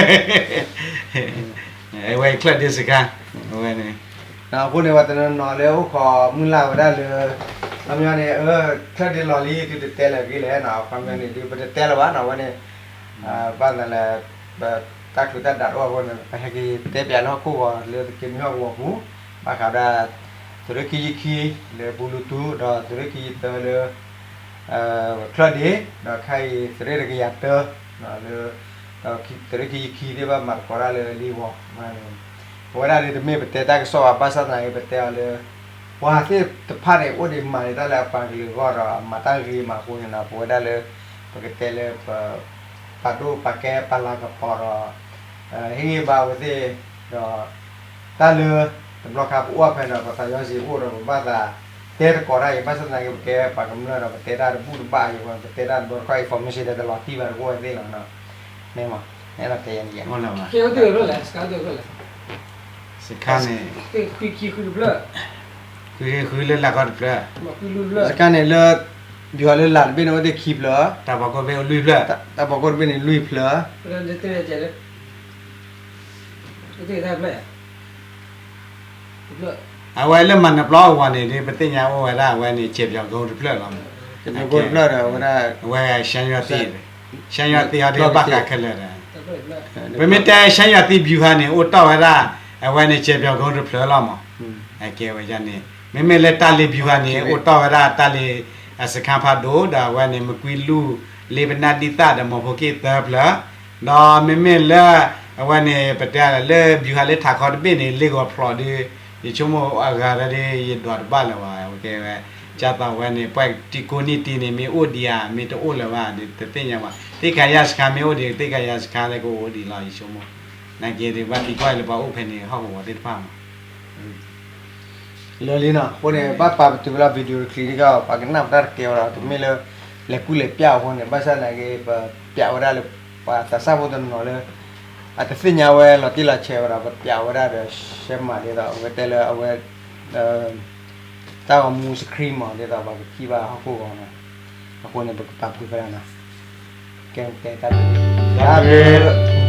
အဝဲချၢၣ်ဒ့စခါ, အဝဲန့ၣ်, အဃိန့ၣ် ပှၤတနီၤနီၤလၢအိၣ်ခိးမုၢ်လၢ်ဝဲဒၣ်လၢ, ခီပညီန့ၣ်, ချၢၣ်ဒ့လီၤလံ သုတတဲလၢၤဂ့ၤလဲၣ်နီၤ ခီပညီန့ၣ် ဒ်ပတတဲလၢၤဘၣ်နီၤ အဝဲန့ၣ်, ဘၣ်သးလၢ, ပတၢ်ချုးတၢ်ဒးတအိၣ်အဃိန့ၣ် ပဟဲက့ၤတဲပၠးလၢဟီၣ်ခိၣ်ဂီၤလၢသုးက့နွံဟီၣ်ကဝီၤပူၤ, ဘၣ်ဃးဒၣ်, သုးရ့ၣ်ခံဆံခံ, လၢပူလူတူၢ် ဒီးသုးရ့ၣ်ခံဆံသၢလၢ ချၢၣ်ဒ့, ဒီးခဲအံၤ သုးရ့ၣ်တကယၤတၢ, လၢ, သုးရ့ၣ်ခံဆံခံသ့ၣ်ဘၣ်မၤသကိးတၢ်လၢလံဝီၤ, ပဝဲဒၣ်ဒ်တမ့ၢ်ပတဲတၢ်ကစီၣ်ဘၣ် ဘၣ်ဆၣ်သနာ်က့ ပတဲအီၤလၢ, ပှၤသ့ၣ်တဖၣ်န့ၣ် အိၣ်ဒံးမၤဒံးတၢ်လၢအပှၤကလုာ်အဂီၢ်ဒီး အမၤတၢ်ဂ့ၤမးအဃိန့ၣ်ဒီး ပဝဲဒၣ်လၢ, ပကတဲလၢပ, ပာ်ဒိၣ်ပာ်ကဲပာ်လၤကပီၤဒီး, ဟ့ၣ်ဂံၢ်ဘါအဝဲသ့ၣ်, ဒီး တၢ်လၢ, တဘျီခါပအိၣ်ဖဲဒီး ပသးယီၤစ့အိၣ်ဒီး ပဘၣ်သးတဲသကိးတၢ်အံၤ ဘၣ်ဆၣ်သနာ်က့ ပကဲပှၤကမျၢၢ်ဒီး ပတဲတၢ်တဘူၣ်တဘၣ်အံၤ ပတဲတၢ်တဘျီတခီၣ် information ဒီးတလီၤတံၢ်ဘၣ်တအိၣ်ဝဲသ့ၣ်လီၤ, မ့ၢ်မး, အဲၣ်ဒိးတဲယဲန့ၣ်ယဲ, စခါန့ၣ်, ဃုဃုလၢလာ်ခီတဖျၢၣ်, စခါန့ၣ်လၢ, ဘံၤဟီလၢလာ်တဘ့ၣ်န့ၣ် အိၣ်သ့ၣ်ခံဖျၢၣ်, တၢ်ဖီခိၣ်တဘ့ၣ်အိၣ်လွံၢ်ဖျၢၣ်, တၢ်ဖီခိၣ်တဘ့ၣ်န့ၣ်လွံၢ်ဖျၢၣ် အဝဲလၢမၤနၢၤပျီအဂီၢ်န့ၣ် ဒ်ပသ့ၣ်ညါအိၣ်ဝဲဒၣ် အဝဲန့ၣ် စဲးပၠီၤကိတဖျၢၣ်လီၤမး, အဝဲ ရှမ်းရွာသစ်, ရှမ်းရွာသစ်ဟီဒ်ဘၣ်ဃးခဲလၢာ်ဒီး, ပမ့ၢ်တဲ ရှမ်းရွာသစ်ဗျူဟာ န့ၣ် အိၣ်တီၢ်ဝဲဒၣ်, အဝဲန့ၣ် စဲးပၠီၤကိတဖျၢၣ်လီၤမး, အကဲဝဲန့ၣ်, မ့မ့ၢ်လၢတၢ်လ့ဗျူဟာ န့ၣ် အိၣ်တီၢ်ဝဲဒၣ်တၢ်လ့, အစခါဖးဒိၣ် ဒီးအဝဲန့ၣ် မကွံလူၢ်, လ့ပနၢ်ဒံၣ်သၣ်ဒီး မီၤဖိက့ၣ်သၢဖျၢၣ်, ဒီးမ့မ့ၢ်လၢ, အဝဲန့ၣ် ပတဲလၢ ဗျူဟာ လၢထးခီတဘ့ၣ်န့ၣ် လ့ဂီၤဖျိးဒီး, ယဆိကမိၣ်အဂၤဒီး ယဒွးတဘၣ်လၢၤဘၣ်, အကဲဝဲ, ကၢ်သိးဝဲန့ၣ် ပှၤတံၤကိးနံၣ်တံၤန့ၣ် မ့ၢ်အိၣ်ဒံးဧါ မ့ၢ်တအိၣ်လၢၤဘၣ် တသ့ၣ်ညါဘၣ်, သ့ၣ်ခါယၢ်စခါမ့ၢ်အိၣ်ဒံး သ့ၣ်ခါယၢ်စခါလၢကအိၣ်ဒံးလီၤ ယဆိကမိၣ်, နာ်က့ဒ်ဘၣ်သံကွၢ်လၢပှၤအိၣ်ဖဲန့ၣ် ဟီၣ်ကဝီၤသ့ၣ်တဖၣ်မး လၢာ်လံနီၤ, အဃိန့ၣ် ဘၣ်ပာ်ပတုာ်ဝဲလၢ video တချံးဒ်ကီး ပှၤကနၣ်ပတၢ်တကဲဝဲဒီး တမ့ၢ်လၢ, လဲၤကူၣ်လဲၤပျၢ်အဃိန့ၣ် ဘၣ်ဆၣ်သနာ်က့ ပပျၢ်ဝဲဒၣ်လၢ, ပှၤသးစၢ်ဖိတနီၤနီၤလၢ, အတသ့ၣ်ညါဝဲလီၤတံၢ်လီၤဆဲးဝဲဒီး ပပျၢ်ဝဲဒၣ်ဒီး share မးဒ်သိး အဝဲတဲလၢအဝဲ, တၢ်ဂီၤမူ screen မး ဒ်သိးပှၤကထံၣ်ဘၣ်ဟီၣ်ခိၣ်ဂီၤန့ၣ်, အဃိန့ၣ် ပကပာ်ဖုးဖဲဒၣ်နီၤ, ကဲတဲတၢ်ဘျုး, တၢ်ဘျုး